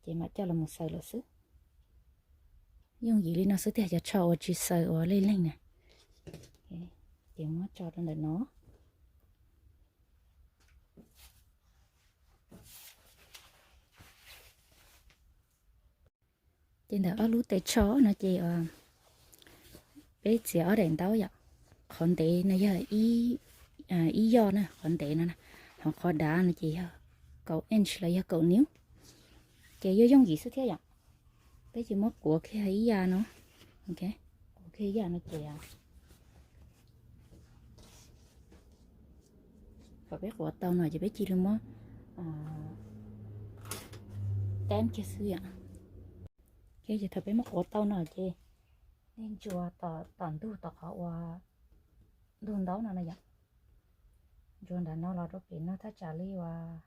ces mam coj los mus xaws lawm xwb. Yooj yim li no xwb tiag, cov tsho uas tsis xaws uas lej leeg na. Ces muab tso rau ntawm no. Ces ntawm ob lub tes tsho no ces peb txiav ob daim ntaub yom. Qhov ntev no yog ib yoj na, qhov ntev no, ho qhov dav no ces yog kaum inch los yog kaum niv. Ces yuav yooj yim xwb thiab yom. Peb ces muab quav kiag ib yam no, quav kiag ib yam no ces kom peb quav tau no ces peb cia li muab teeb kiag xwb yom. Ces thaum peb muab quav tau no ces nej ntsuas tom ntug tom qhov uas ntug ntaub no na yom. Ntsuas nram no los rau pem no thaj tsam li uas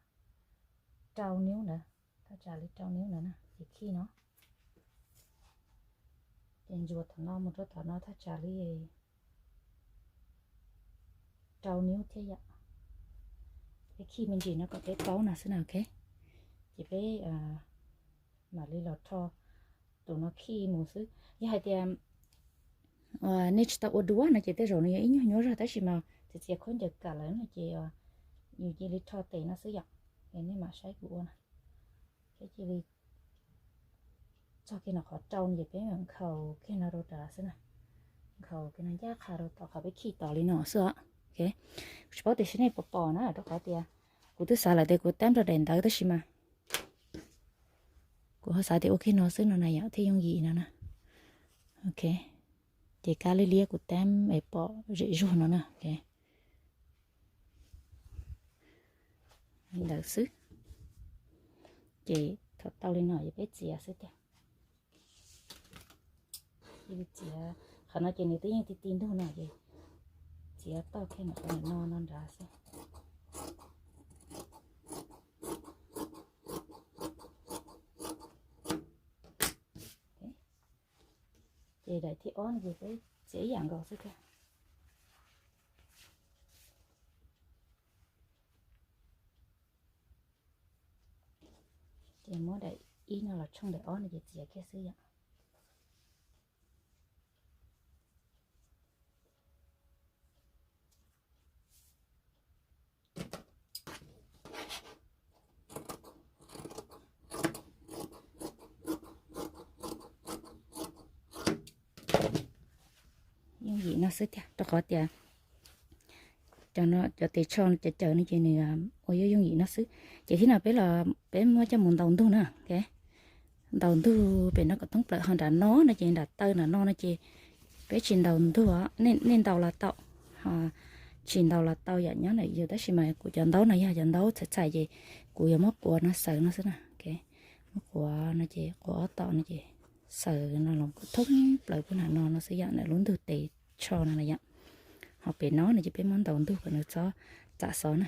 rau niv ntawd, thaj tsam li rau niv ntawd na ces khij no. Ces ntsuas thaum no mus rau tom no thaj tsam li rau niv thiab yom. Peb khij me ntsis no kom peb paub no xwb na, ok. Ces peb mam li los rho tus no khij mus xwb. Yog hais tias nej tsis tau ua duab no ces tej zaum nws yog ib nyuag nyuaj zog, tab sis mas txiav txiav khaub ncaws kam lawm no ces yus cia li rho tes no xwb yom. Es nej mam saib kuv ua na. Peb cia li txog kiag no qhov rau no ces peb nkhaus kiag no rau rov xwb na. Nkhaus kiag no ncaj qha rau tom qhov peb khij tod li no xwb os. Kuv tsis paub tias seb nej puas pom na, rau qhov tias kuv twb xav lawm tias kuv teeb rau daim ntawv tab sis mas kuv ho xav tias ua kiag no xwb no na yom, thiaj yooj yim no na. Ok, ces kab liab liab kuv teeb es pom zem zuag no na. Li ntawd xwb. Ces thaum tau li no ces peb txiav xwb tiag. Txiav qhov no ces nws twb yeej ti ti ntug no ces txiav tau kiag ntawm qhov no no nrad xwb. Ces daim thib ob no ces peb txiav ib yam nkaus xwb thiab. Ces muab daim ib no los tshooj daim ob no ces txiav kiag xwb yom. Yooj yim no xwb tiag, rau qhov tias cov tes tsho cov caws no ces nws ua yooj yooj yim no xwb. Ces thib no peb los peb muab coj mus ntaus ntug na. Ntaus ntug pem no kom thoob plaws, ho nram no no ces nram taw nram no no ces peb tsis ntaus ntug, nej ntaus los tau, tsis ntaus los tau yom, nyob ntawm yus. Tab sis mas kuv cov ntaub no yog cov ntaub txhais txhais ces kuv yuav muab quav no xaws no xwb na. Muab quav no ces quav ob tom no ces xaws no los kom thoob plaws puag nram no no xwb yom, ntawm lub ntug tes tsho no na yom. Ho pem no no ces peb muab ntaus ntug kom nws txhob txam xov na.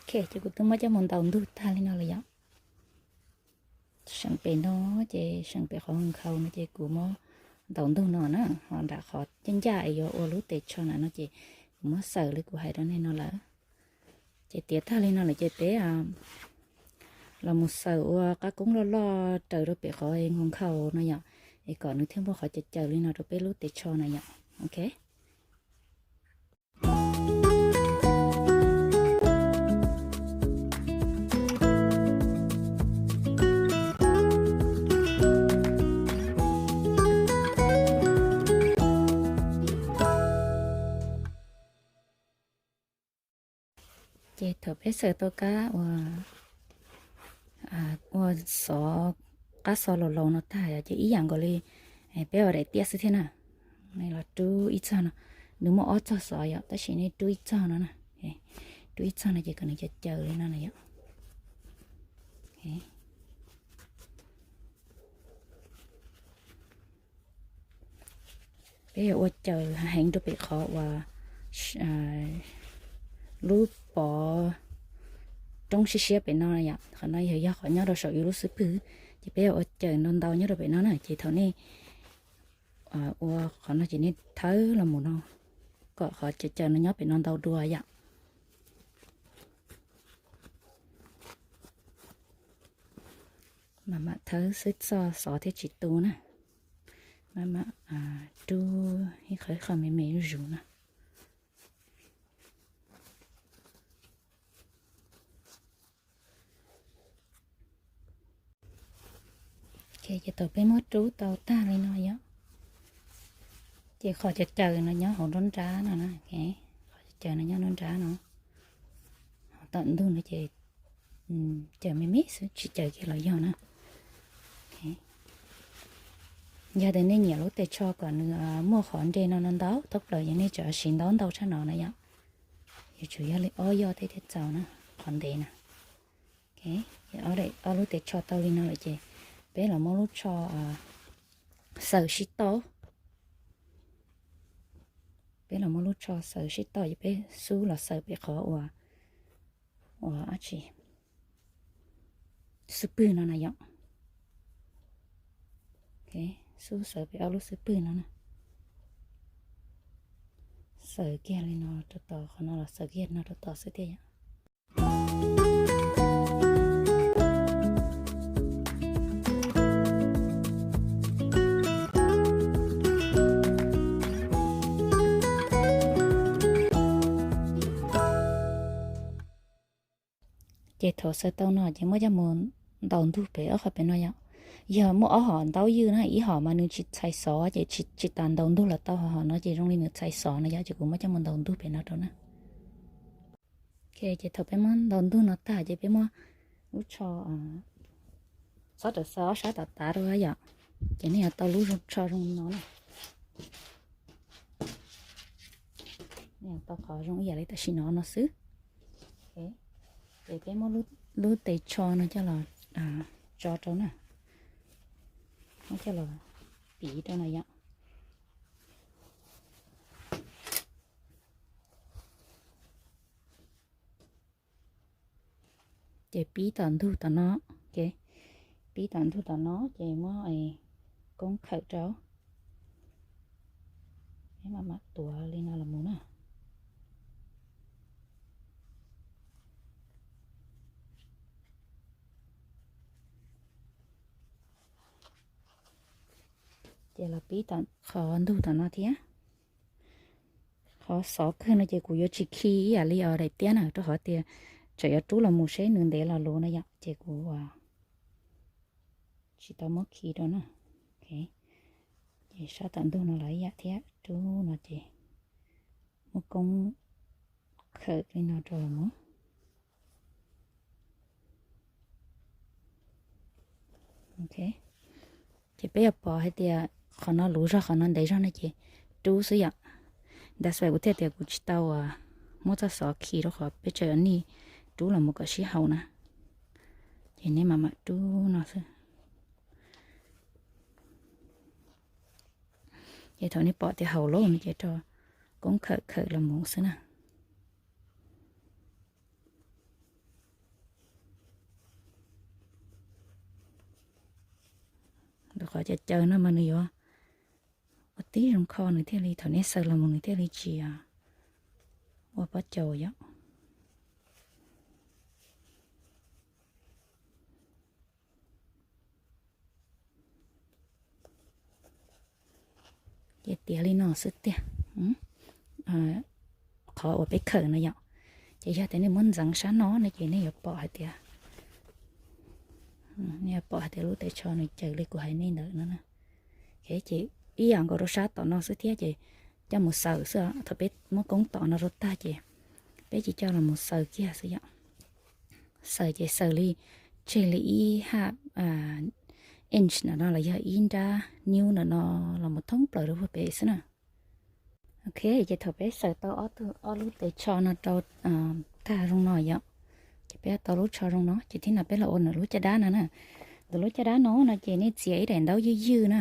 Ok, ces kuv twb muab coj mus ntaus ntug tag li no lawm yom. Seem pem no ces seem pem qhov nkhaus no ces kuv muab ntaus ntug no na, ho nram qhov ncaj ncaj es yuav ua lub tes tsho na no ces kuv muab xaws li kuv hais rau nej no lawm. Ces tiav tag li no lawm ces peb los mus xaws ua qab koob loj loj raws rau pem qhov nkhaus nkhaus no yom, es kom nws thiaj muaj qhov caws caws li no rau peb lub tes tsho na yom. Ok. Ces thaum peb xaws tau kab ua, ua xov, qab xov laus laus no tag ces ib yam nkaus li peb ua daim tiab xwb thiab na. Nej los rub ib txog no, nws muaj ob txog xov yom, tab sis nej rub ib txog no na, rub ib txog no ces kom nws caws caws li no na yom. Peb yuav ua caws heev rau pem qhov uas lub pov roob siab siab pem no yom, qhov no yog, yog qhov nyob rau saum yus lub xub pwg, ces peb yuav ua caws ntau ntau nyob rau pem no na, ces thaum nej ua qhov no ces nej thawb los mus no, kom qhov caws caws no nyob pem no ntau dua yom. Mam mam thawb xwb txoj xov thiaj tsis tu na. Mam mam rub ib qho ib qho me me zuj zus na. Ces thaum peb muab rub tau tag li no yom, ces qhov caws caws no nyob hauv nruab nrab no na, qhov caws caws no nyob nruab nrab no. Ho tom ntug no ces caws me me xwb tsis caws kiag los yog na. Yog tias nej nyiam lub tes tsho kom nws muaj qhov nre no no ntau thoob plaws ces nej tseem siv ntaub ntau tshaj no na yom. Yuav tsum yog li ob yoj thiaj txaus na, qhov ntev na. Ob lub tes tsho tau li no lawm ces peb los muab lub tsho xaws sib toj. Peb los muab lub tsho xaws sib toj ces peb xub los xaws pem qhov uas, uas dab tsi, xub pwg no na yom. Xub xaws pem ob lub xub pwg no na. Xaws kiag li no rau tod, qhov no los xaws kiag no rau tod xwb thiaj yom. Ces thaum xaws tau no ces muab coj mus ntaus ntug pem ob qho pem no yom. Yog muaj ob hom ntaub ywj na, ib hom mas nws tsis txhais xov ces tsis tas ntaus ntug los tau, ho hom no ces zoo li nws txhais xov no yom, ces kuv muab coj mus ntaus ntug pem no rau na. Ces thaum peb muab ntaus ntug no tag ces peb muab lub tsho, txhob rawm xaws ob sab tav tav rau yom, ces nej yuav tau lub tsho zoo no na. Nej yuav tau qhov zoo ib yam li tam sim no no xwb. Ces peb muab lub tes tsho no coj los tso rau na, muab coj los piv rau na yom. Ces pib tom ntug tom no, pib tom ntug tom no ces muab koob khawm rau, peb mam mam tuav li no los mus na. Ces los pib tom qhov ntug tom no thiab. Qhov xov kawg no ces kuv yuav tsis khi ib yam li os daim tiab na, rau qhov tias tseem yuav rub los mus seb nws ntev los luv no yom, ces kuv tsis tau muab khi rau na. Ces sab tom ntug no los ib yam thiab, rub no ces muab koob khawm li no rau los mus. Ces peb yuav pom hais tias qhov no luv zog qhov no ntev zog no ces rub xwb yom. That's why kuv thiaj tias kuv tsis tau muab txoj xov khi rau qhov peb tseem yuav nij rub los mus kom sib haum na. Ces nej mam mam rub no xwb. Ces thaum nej pom tias haum lawm no ces rau koob khawm khawm los mus xwb na. qhov caws caws no mas nws yuav ua tib zoo kho nws thiaj li thaum nej xaws los mus nws thiaj li tsis ua pob caus yom. Ces tiav li no xwb tiag. Qhov uas peb khawm no yom, ces yog tias nej muab ntxeev sab no no ces nej yuav pom hais tias, nej yuav pom hais tias lub tes tsho nws caws li kuv hais nej ntawd no. Ces ib yam nkaus rau sab tom no xwb thiab ces coj mus xaws xwb. Thaum peb muab koob tom no rau tag ces peb tsis coj los mus xaws kiag xwb yom. Xaws ces xaws li tseg li ib hab inch ntawm no los yog ib nrab niub ntawm no los mus thoob plaws rau puag pem xwb na. Ok, ces thaum peb xaws tau ob lub tes tsho no rau tag zoo no yom, ces peb tau lub tsho zoo no ces thib no peb los ua nws lub caj dab no na. Ntawm lub caj dab no no ces nej txiav ib daim ntaub ywj ywj na.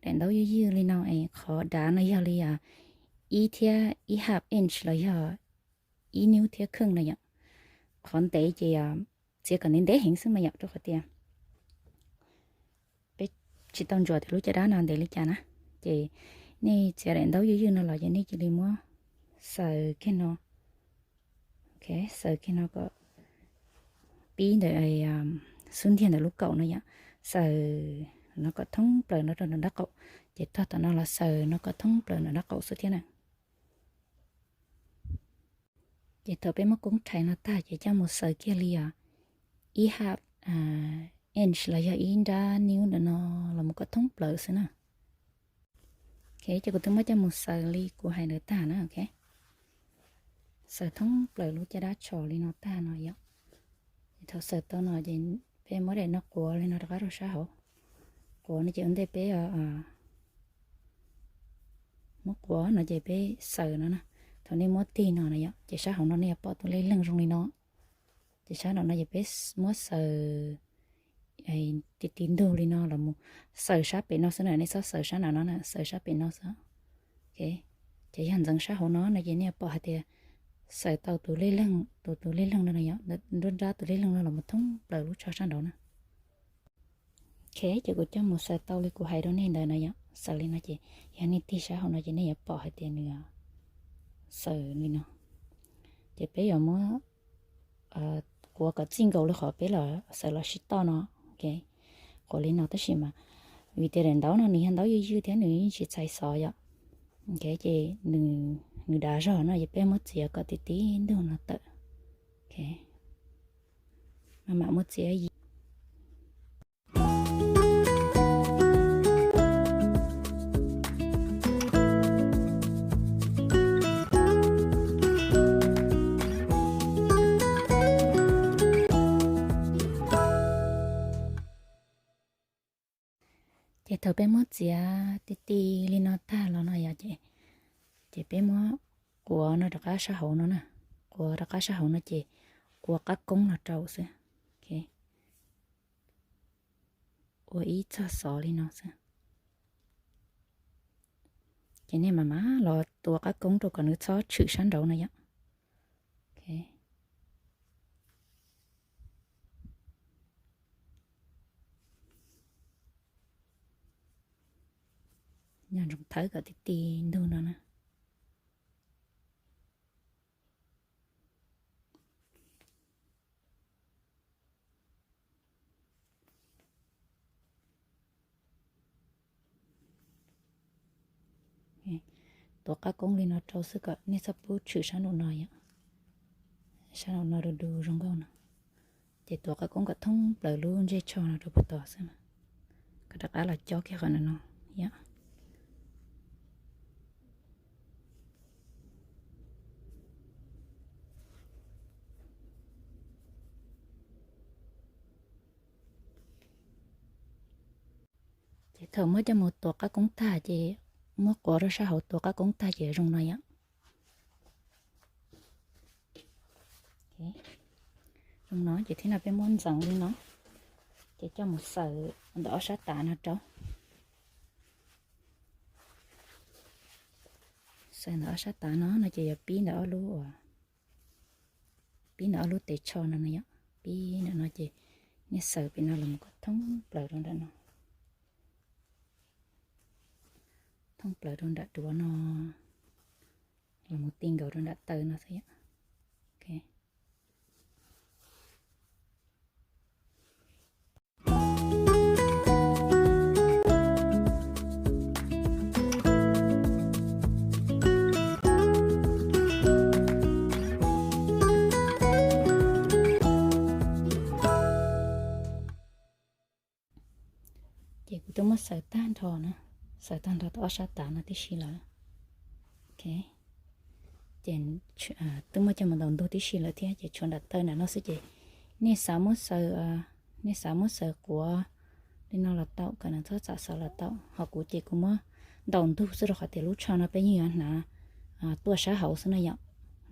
Daim ntaub ywj ywj li no es qhov dav no yog li ib thiab ib hab inch los yog ib niub thiab kheej no yom. Qhov ntev ces txiav kom ntev ntev heev xwb mas yom, rau qhov tias peb tsis tau ntsuas tias lub caj dab no ntev li cas na. Ces nej txiav daim ntaub ywj ywj no los ces nej cia li muab xaws kiag no. Ok, xaws kiag no kom pib ntawm xub ntiag ntawm lub kaum no yom. Xaws no kom thoob plaws no rau nram nraub qaum, ces tog tom no los xaws no kom thoob plaws nram nraub qaum xwb thiab na. Ces thaum peb muab koob rhais no tag ces coj mus xaws kiag li os ib hab inch los yog ib nrab niub ntawm no los mus kom thoob plaws xwb na. Ok, ces kuv twb muab coj mus xaws li kuv hais ntawd tag na. Ok, xaws thoob plaws lub caj dab tsho li no tag no yom. Thaum xaws tau no ces peb muab daim no quav li no rov qab rau sab hauv. Quav no ces ua ntej peb muab quav no ces peb xaws no na. Thaum nej muab tig no na yom, ces sab hauv no nej yuav pom tus lej leeg zoo li no. Ces sab nraum no ces peb muab xaws ti ti ntug li no los mus xaws sab pem no xwb na, nej txhob xaws sab nram no na, xaws sab pem no xwb. Ces yog ntxeev sab hauv no no ces nej yuav pom hais tias xaws tau tus lej leeg, tus tus lej leeg no yom, nruab nrab tus lej leeg no los mus thoob plaws lub tsho sab nraud na. Ok, ces kuv coj mus xaws tau li kuv hais rau nej ntawd no yom, xaws li no ces yog nej tig sab hauv no ces nej yuav pom hais tias nws xaws li no. Ces peb yuav muab quav kom txij nkaus li qhov peb los xaws los sib toj no. Ok, quav li no tab sis mas vim tias daim ntaub no nws yog ntaub ywj ywj thiab nws yeej tsis txhais xov yom. Ok, ces nws dav zog no ces peb muab txiav kom ti ti ntug no tawm. Ok, maj mam muab txiav yim. Ces thaum peb muab txiav ti ti li no tag los no yom, ces peb muab quav no rov qab sab hauv no na. Quav rov qab sab hauv no ces ua qab koob no rau xwb. Ua ib txog xov li no xwb. Ces nej mam mam los tua qab koob rau kom nws txhob tshwm sab nraud no yom. Nco ntsoov thawb kom ti ti ntug no na. Tuav qab koob li no rau xwb kom nej txhob pub tshwm sab nraum no yom. Sab nraum no du du zoo nkauj no. Ces tuav qab koob kom thoob plaws lub ntsej tsho no rau puag tod xwb. Kom rov qab los cob kiag qhov no no yom. Ces thaum muab coj mus tuav qab koob tag ces muab quav rau sab hauv tuav qab koob tag ces zoo no yom. Zoo no ces thib no peb muab ntxeev li no, ces coj mus xaws ntawm ob sab tav no rau. Xaws ntawm ob sab tav no no ces yuav pib ntawm ob lub, pib ntawm ob lub tes tsho no no yom. Pib ntawm no ces nej xaws pem no los mus kom thoob plaws rau ntawm no. Thoob plaws rau nram duav no, los mus ti nkaus rau nram taw no xwb yom. Ok. Ces kuv twb muab xaws tag nrho na, xaws tag nrho tau ob sab tav no tib si lawm. Ok, ces twb muab coj mus ntaus ntug tib si lawm thiab, ces tshuav nram taw nram no xwb ces nej xav muab xaws, nej xav muab xaws quav li no los tau, kom nws txhob txav xaws los tau. Ho kuv ces kuv muab ntaus ntug xwb rau qhov tias lub tsho no peb yeej yuav hnav tuaj sab hauv xwb na yom,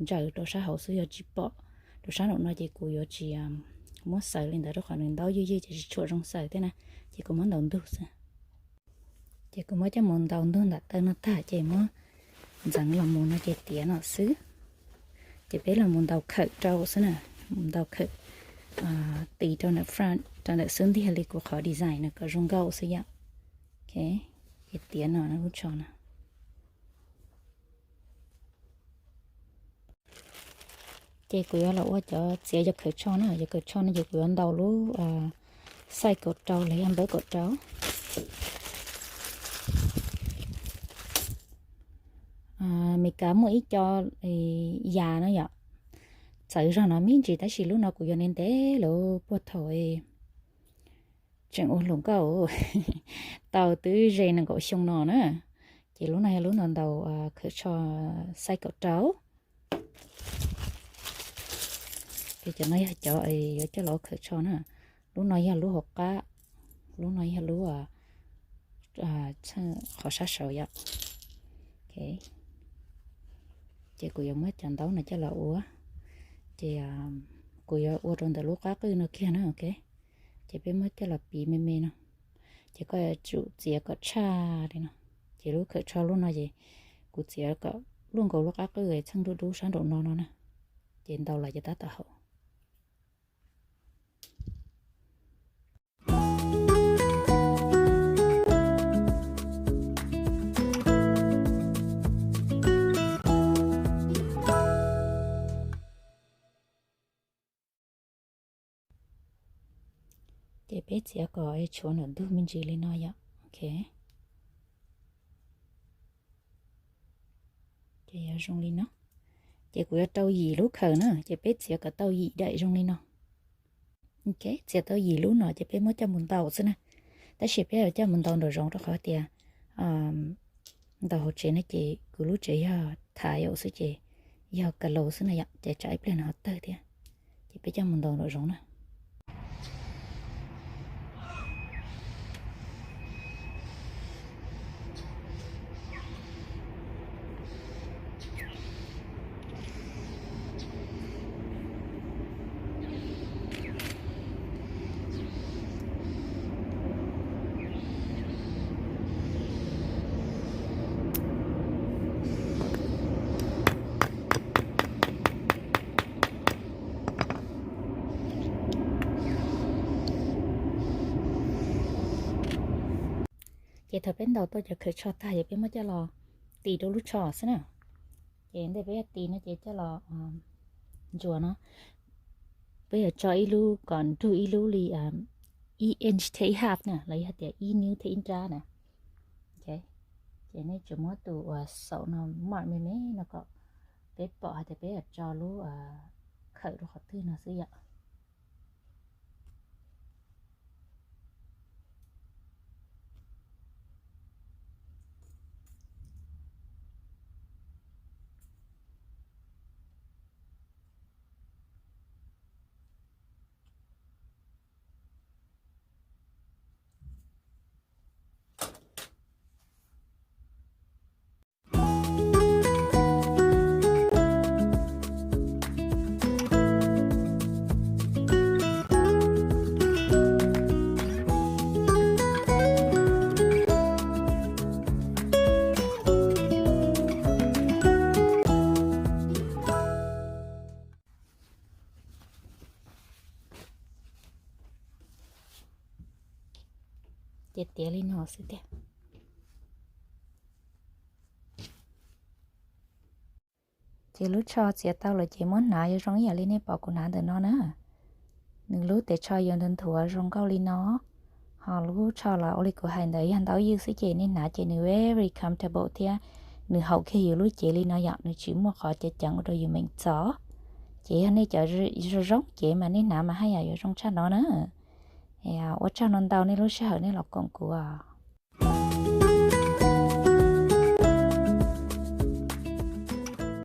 ntsaws rau sab hauv xwb yog tsis pom rau sab nraum no ces kuv yuav tsis muab xaws li ntawd rau qhov nws ntaub ywj ywj ces tsis tshua zoo xaws thiab na, ces kuv muab ntaus ntug xwb. Ces kuv muab coj mus ntaus ntug nram taw no tag ces muab ntxeev los mus no ces tiav no xwb. Ces peb los mus ntaus khawm rau xwb na, mus ntaus khawm tis rau ntawm front rau ntawm xub ntiag li kuv qhov design no kom zoo nkauj xwb yom. Ok, ces tiav no lub tsho no. Ces kuv yuav los ua cov txiav cov khawm tsho na, cov khawm tsho no ces kuv yuav ntaus lub xais kaum rau los yog npawb kaum rau. Meskas muaj ib co yas no yom, txawv zog no me ntsis tab sis lub no kuv yuav ntev ntev lawm puag thaum tseem ua hluas nkauj tau twb ze nees nkaum xyoo no na. Ces lub no yog lub ntaus ntaus khawm tsho xais kaum rau. Ces cov no yog cov yuav coj los ua khawm tsho na. Lub no yog lub hauv qab, lub no yog lub qhov sab saud yom. Ces kuv yuav muab cov ntaub no coj los ua, ces kuv yuav ua rau ntawm lub qab qwj no kiag na. Ok, ces peb muab coj los piv me me no, ces koj yuav tsum txiav kom tshaj li no. Ces lub khawm tsho lub no ces kuv txiav kom luaj nkaus lub qab qwj txheej dub dub sab nraum no no na, ces ntaus los ces tab tom haum. Ces peb txiav kom tshuav ntawm ntug me ntsis li no yom. Ok, ces yog zoo li no. Ces kuv yuav rau yim lub khawm na, ces peb txiav kom tau yim daim zoo li no. Ok, txiav tau yim lub no ces peb muab coj mus ntaus xwb na. Tab sis peb yuav coj mus ntaus nraum zoov rau qhov tias ntaus hauv tsev no ces kuv lub tsev yog thaiv xwb ces yog ka laus xwb na yom, ces tsam ib pliag nws ho tawg thiab. Ces peb coj mus ntaus nraum zoov na. Ces thaum peb ntaus tau cov khawm tsho tag ces peb muab coj los tis rau lub tsho xwb na. Ces ntej peb yuav tis no ces coj los ntsuas no, peb yuav tso ib lub kom nrug ib lub li ib inch thiab ib half na, los yog tias ib niub thiab ib nrab na. Ces nej tsuas muab tus uas xaum no mark me me no kom peb pom hais tias peb yuav tso lub khawm rau qhov twg no xwb yom. Ces tiav li no xwb tiag. Ces lub tsho txiav tau lawm ces muab hnav yuav zoo ib yam li nej pom kuv hnav ntawm no na. Nws lub tes tsho yuav nthuav nthuav zoo nkauj li no. Ho lub tsho los ua li kuv hais ntawd yog ntaub ywj xwb ces nej hnav ces nws very comfortable thiab nws haum kiag yus lub cev li no yom, nws tsis muaj qhov ceev ceev ua rau yus meem txov. Ces yog nej cov zoo zoo cev mas nej hnav mas haj yam yuav zoo tshaj no na. Ua tsaug ntau ntau nej lub sij hawm nej los koom kuv.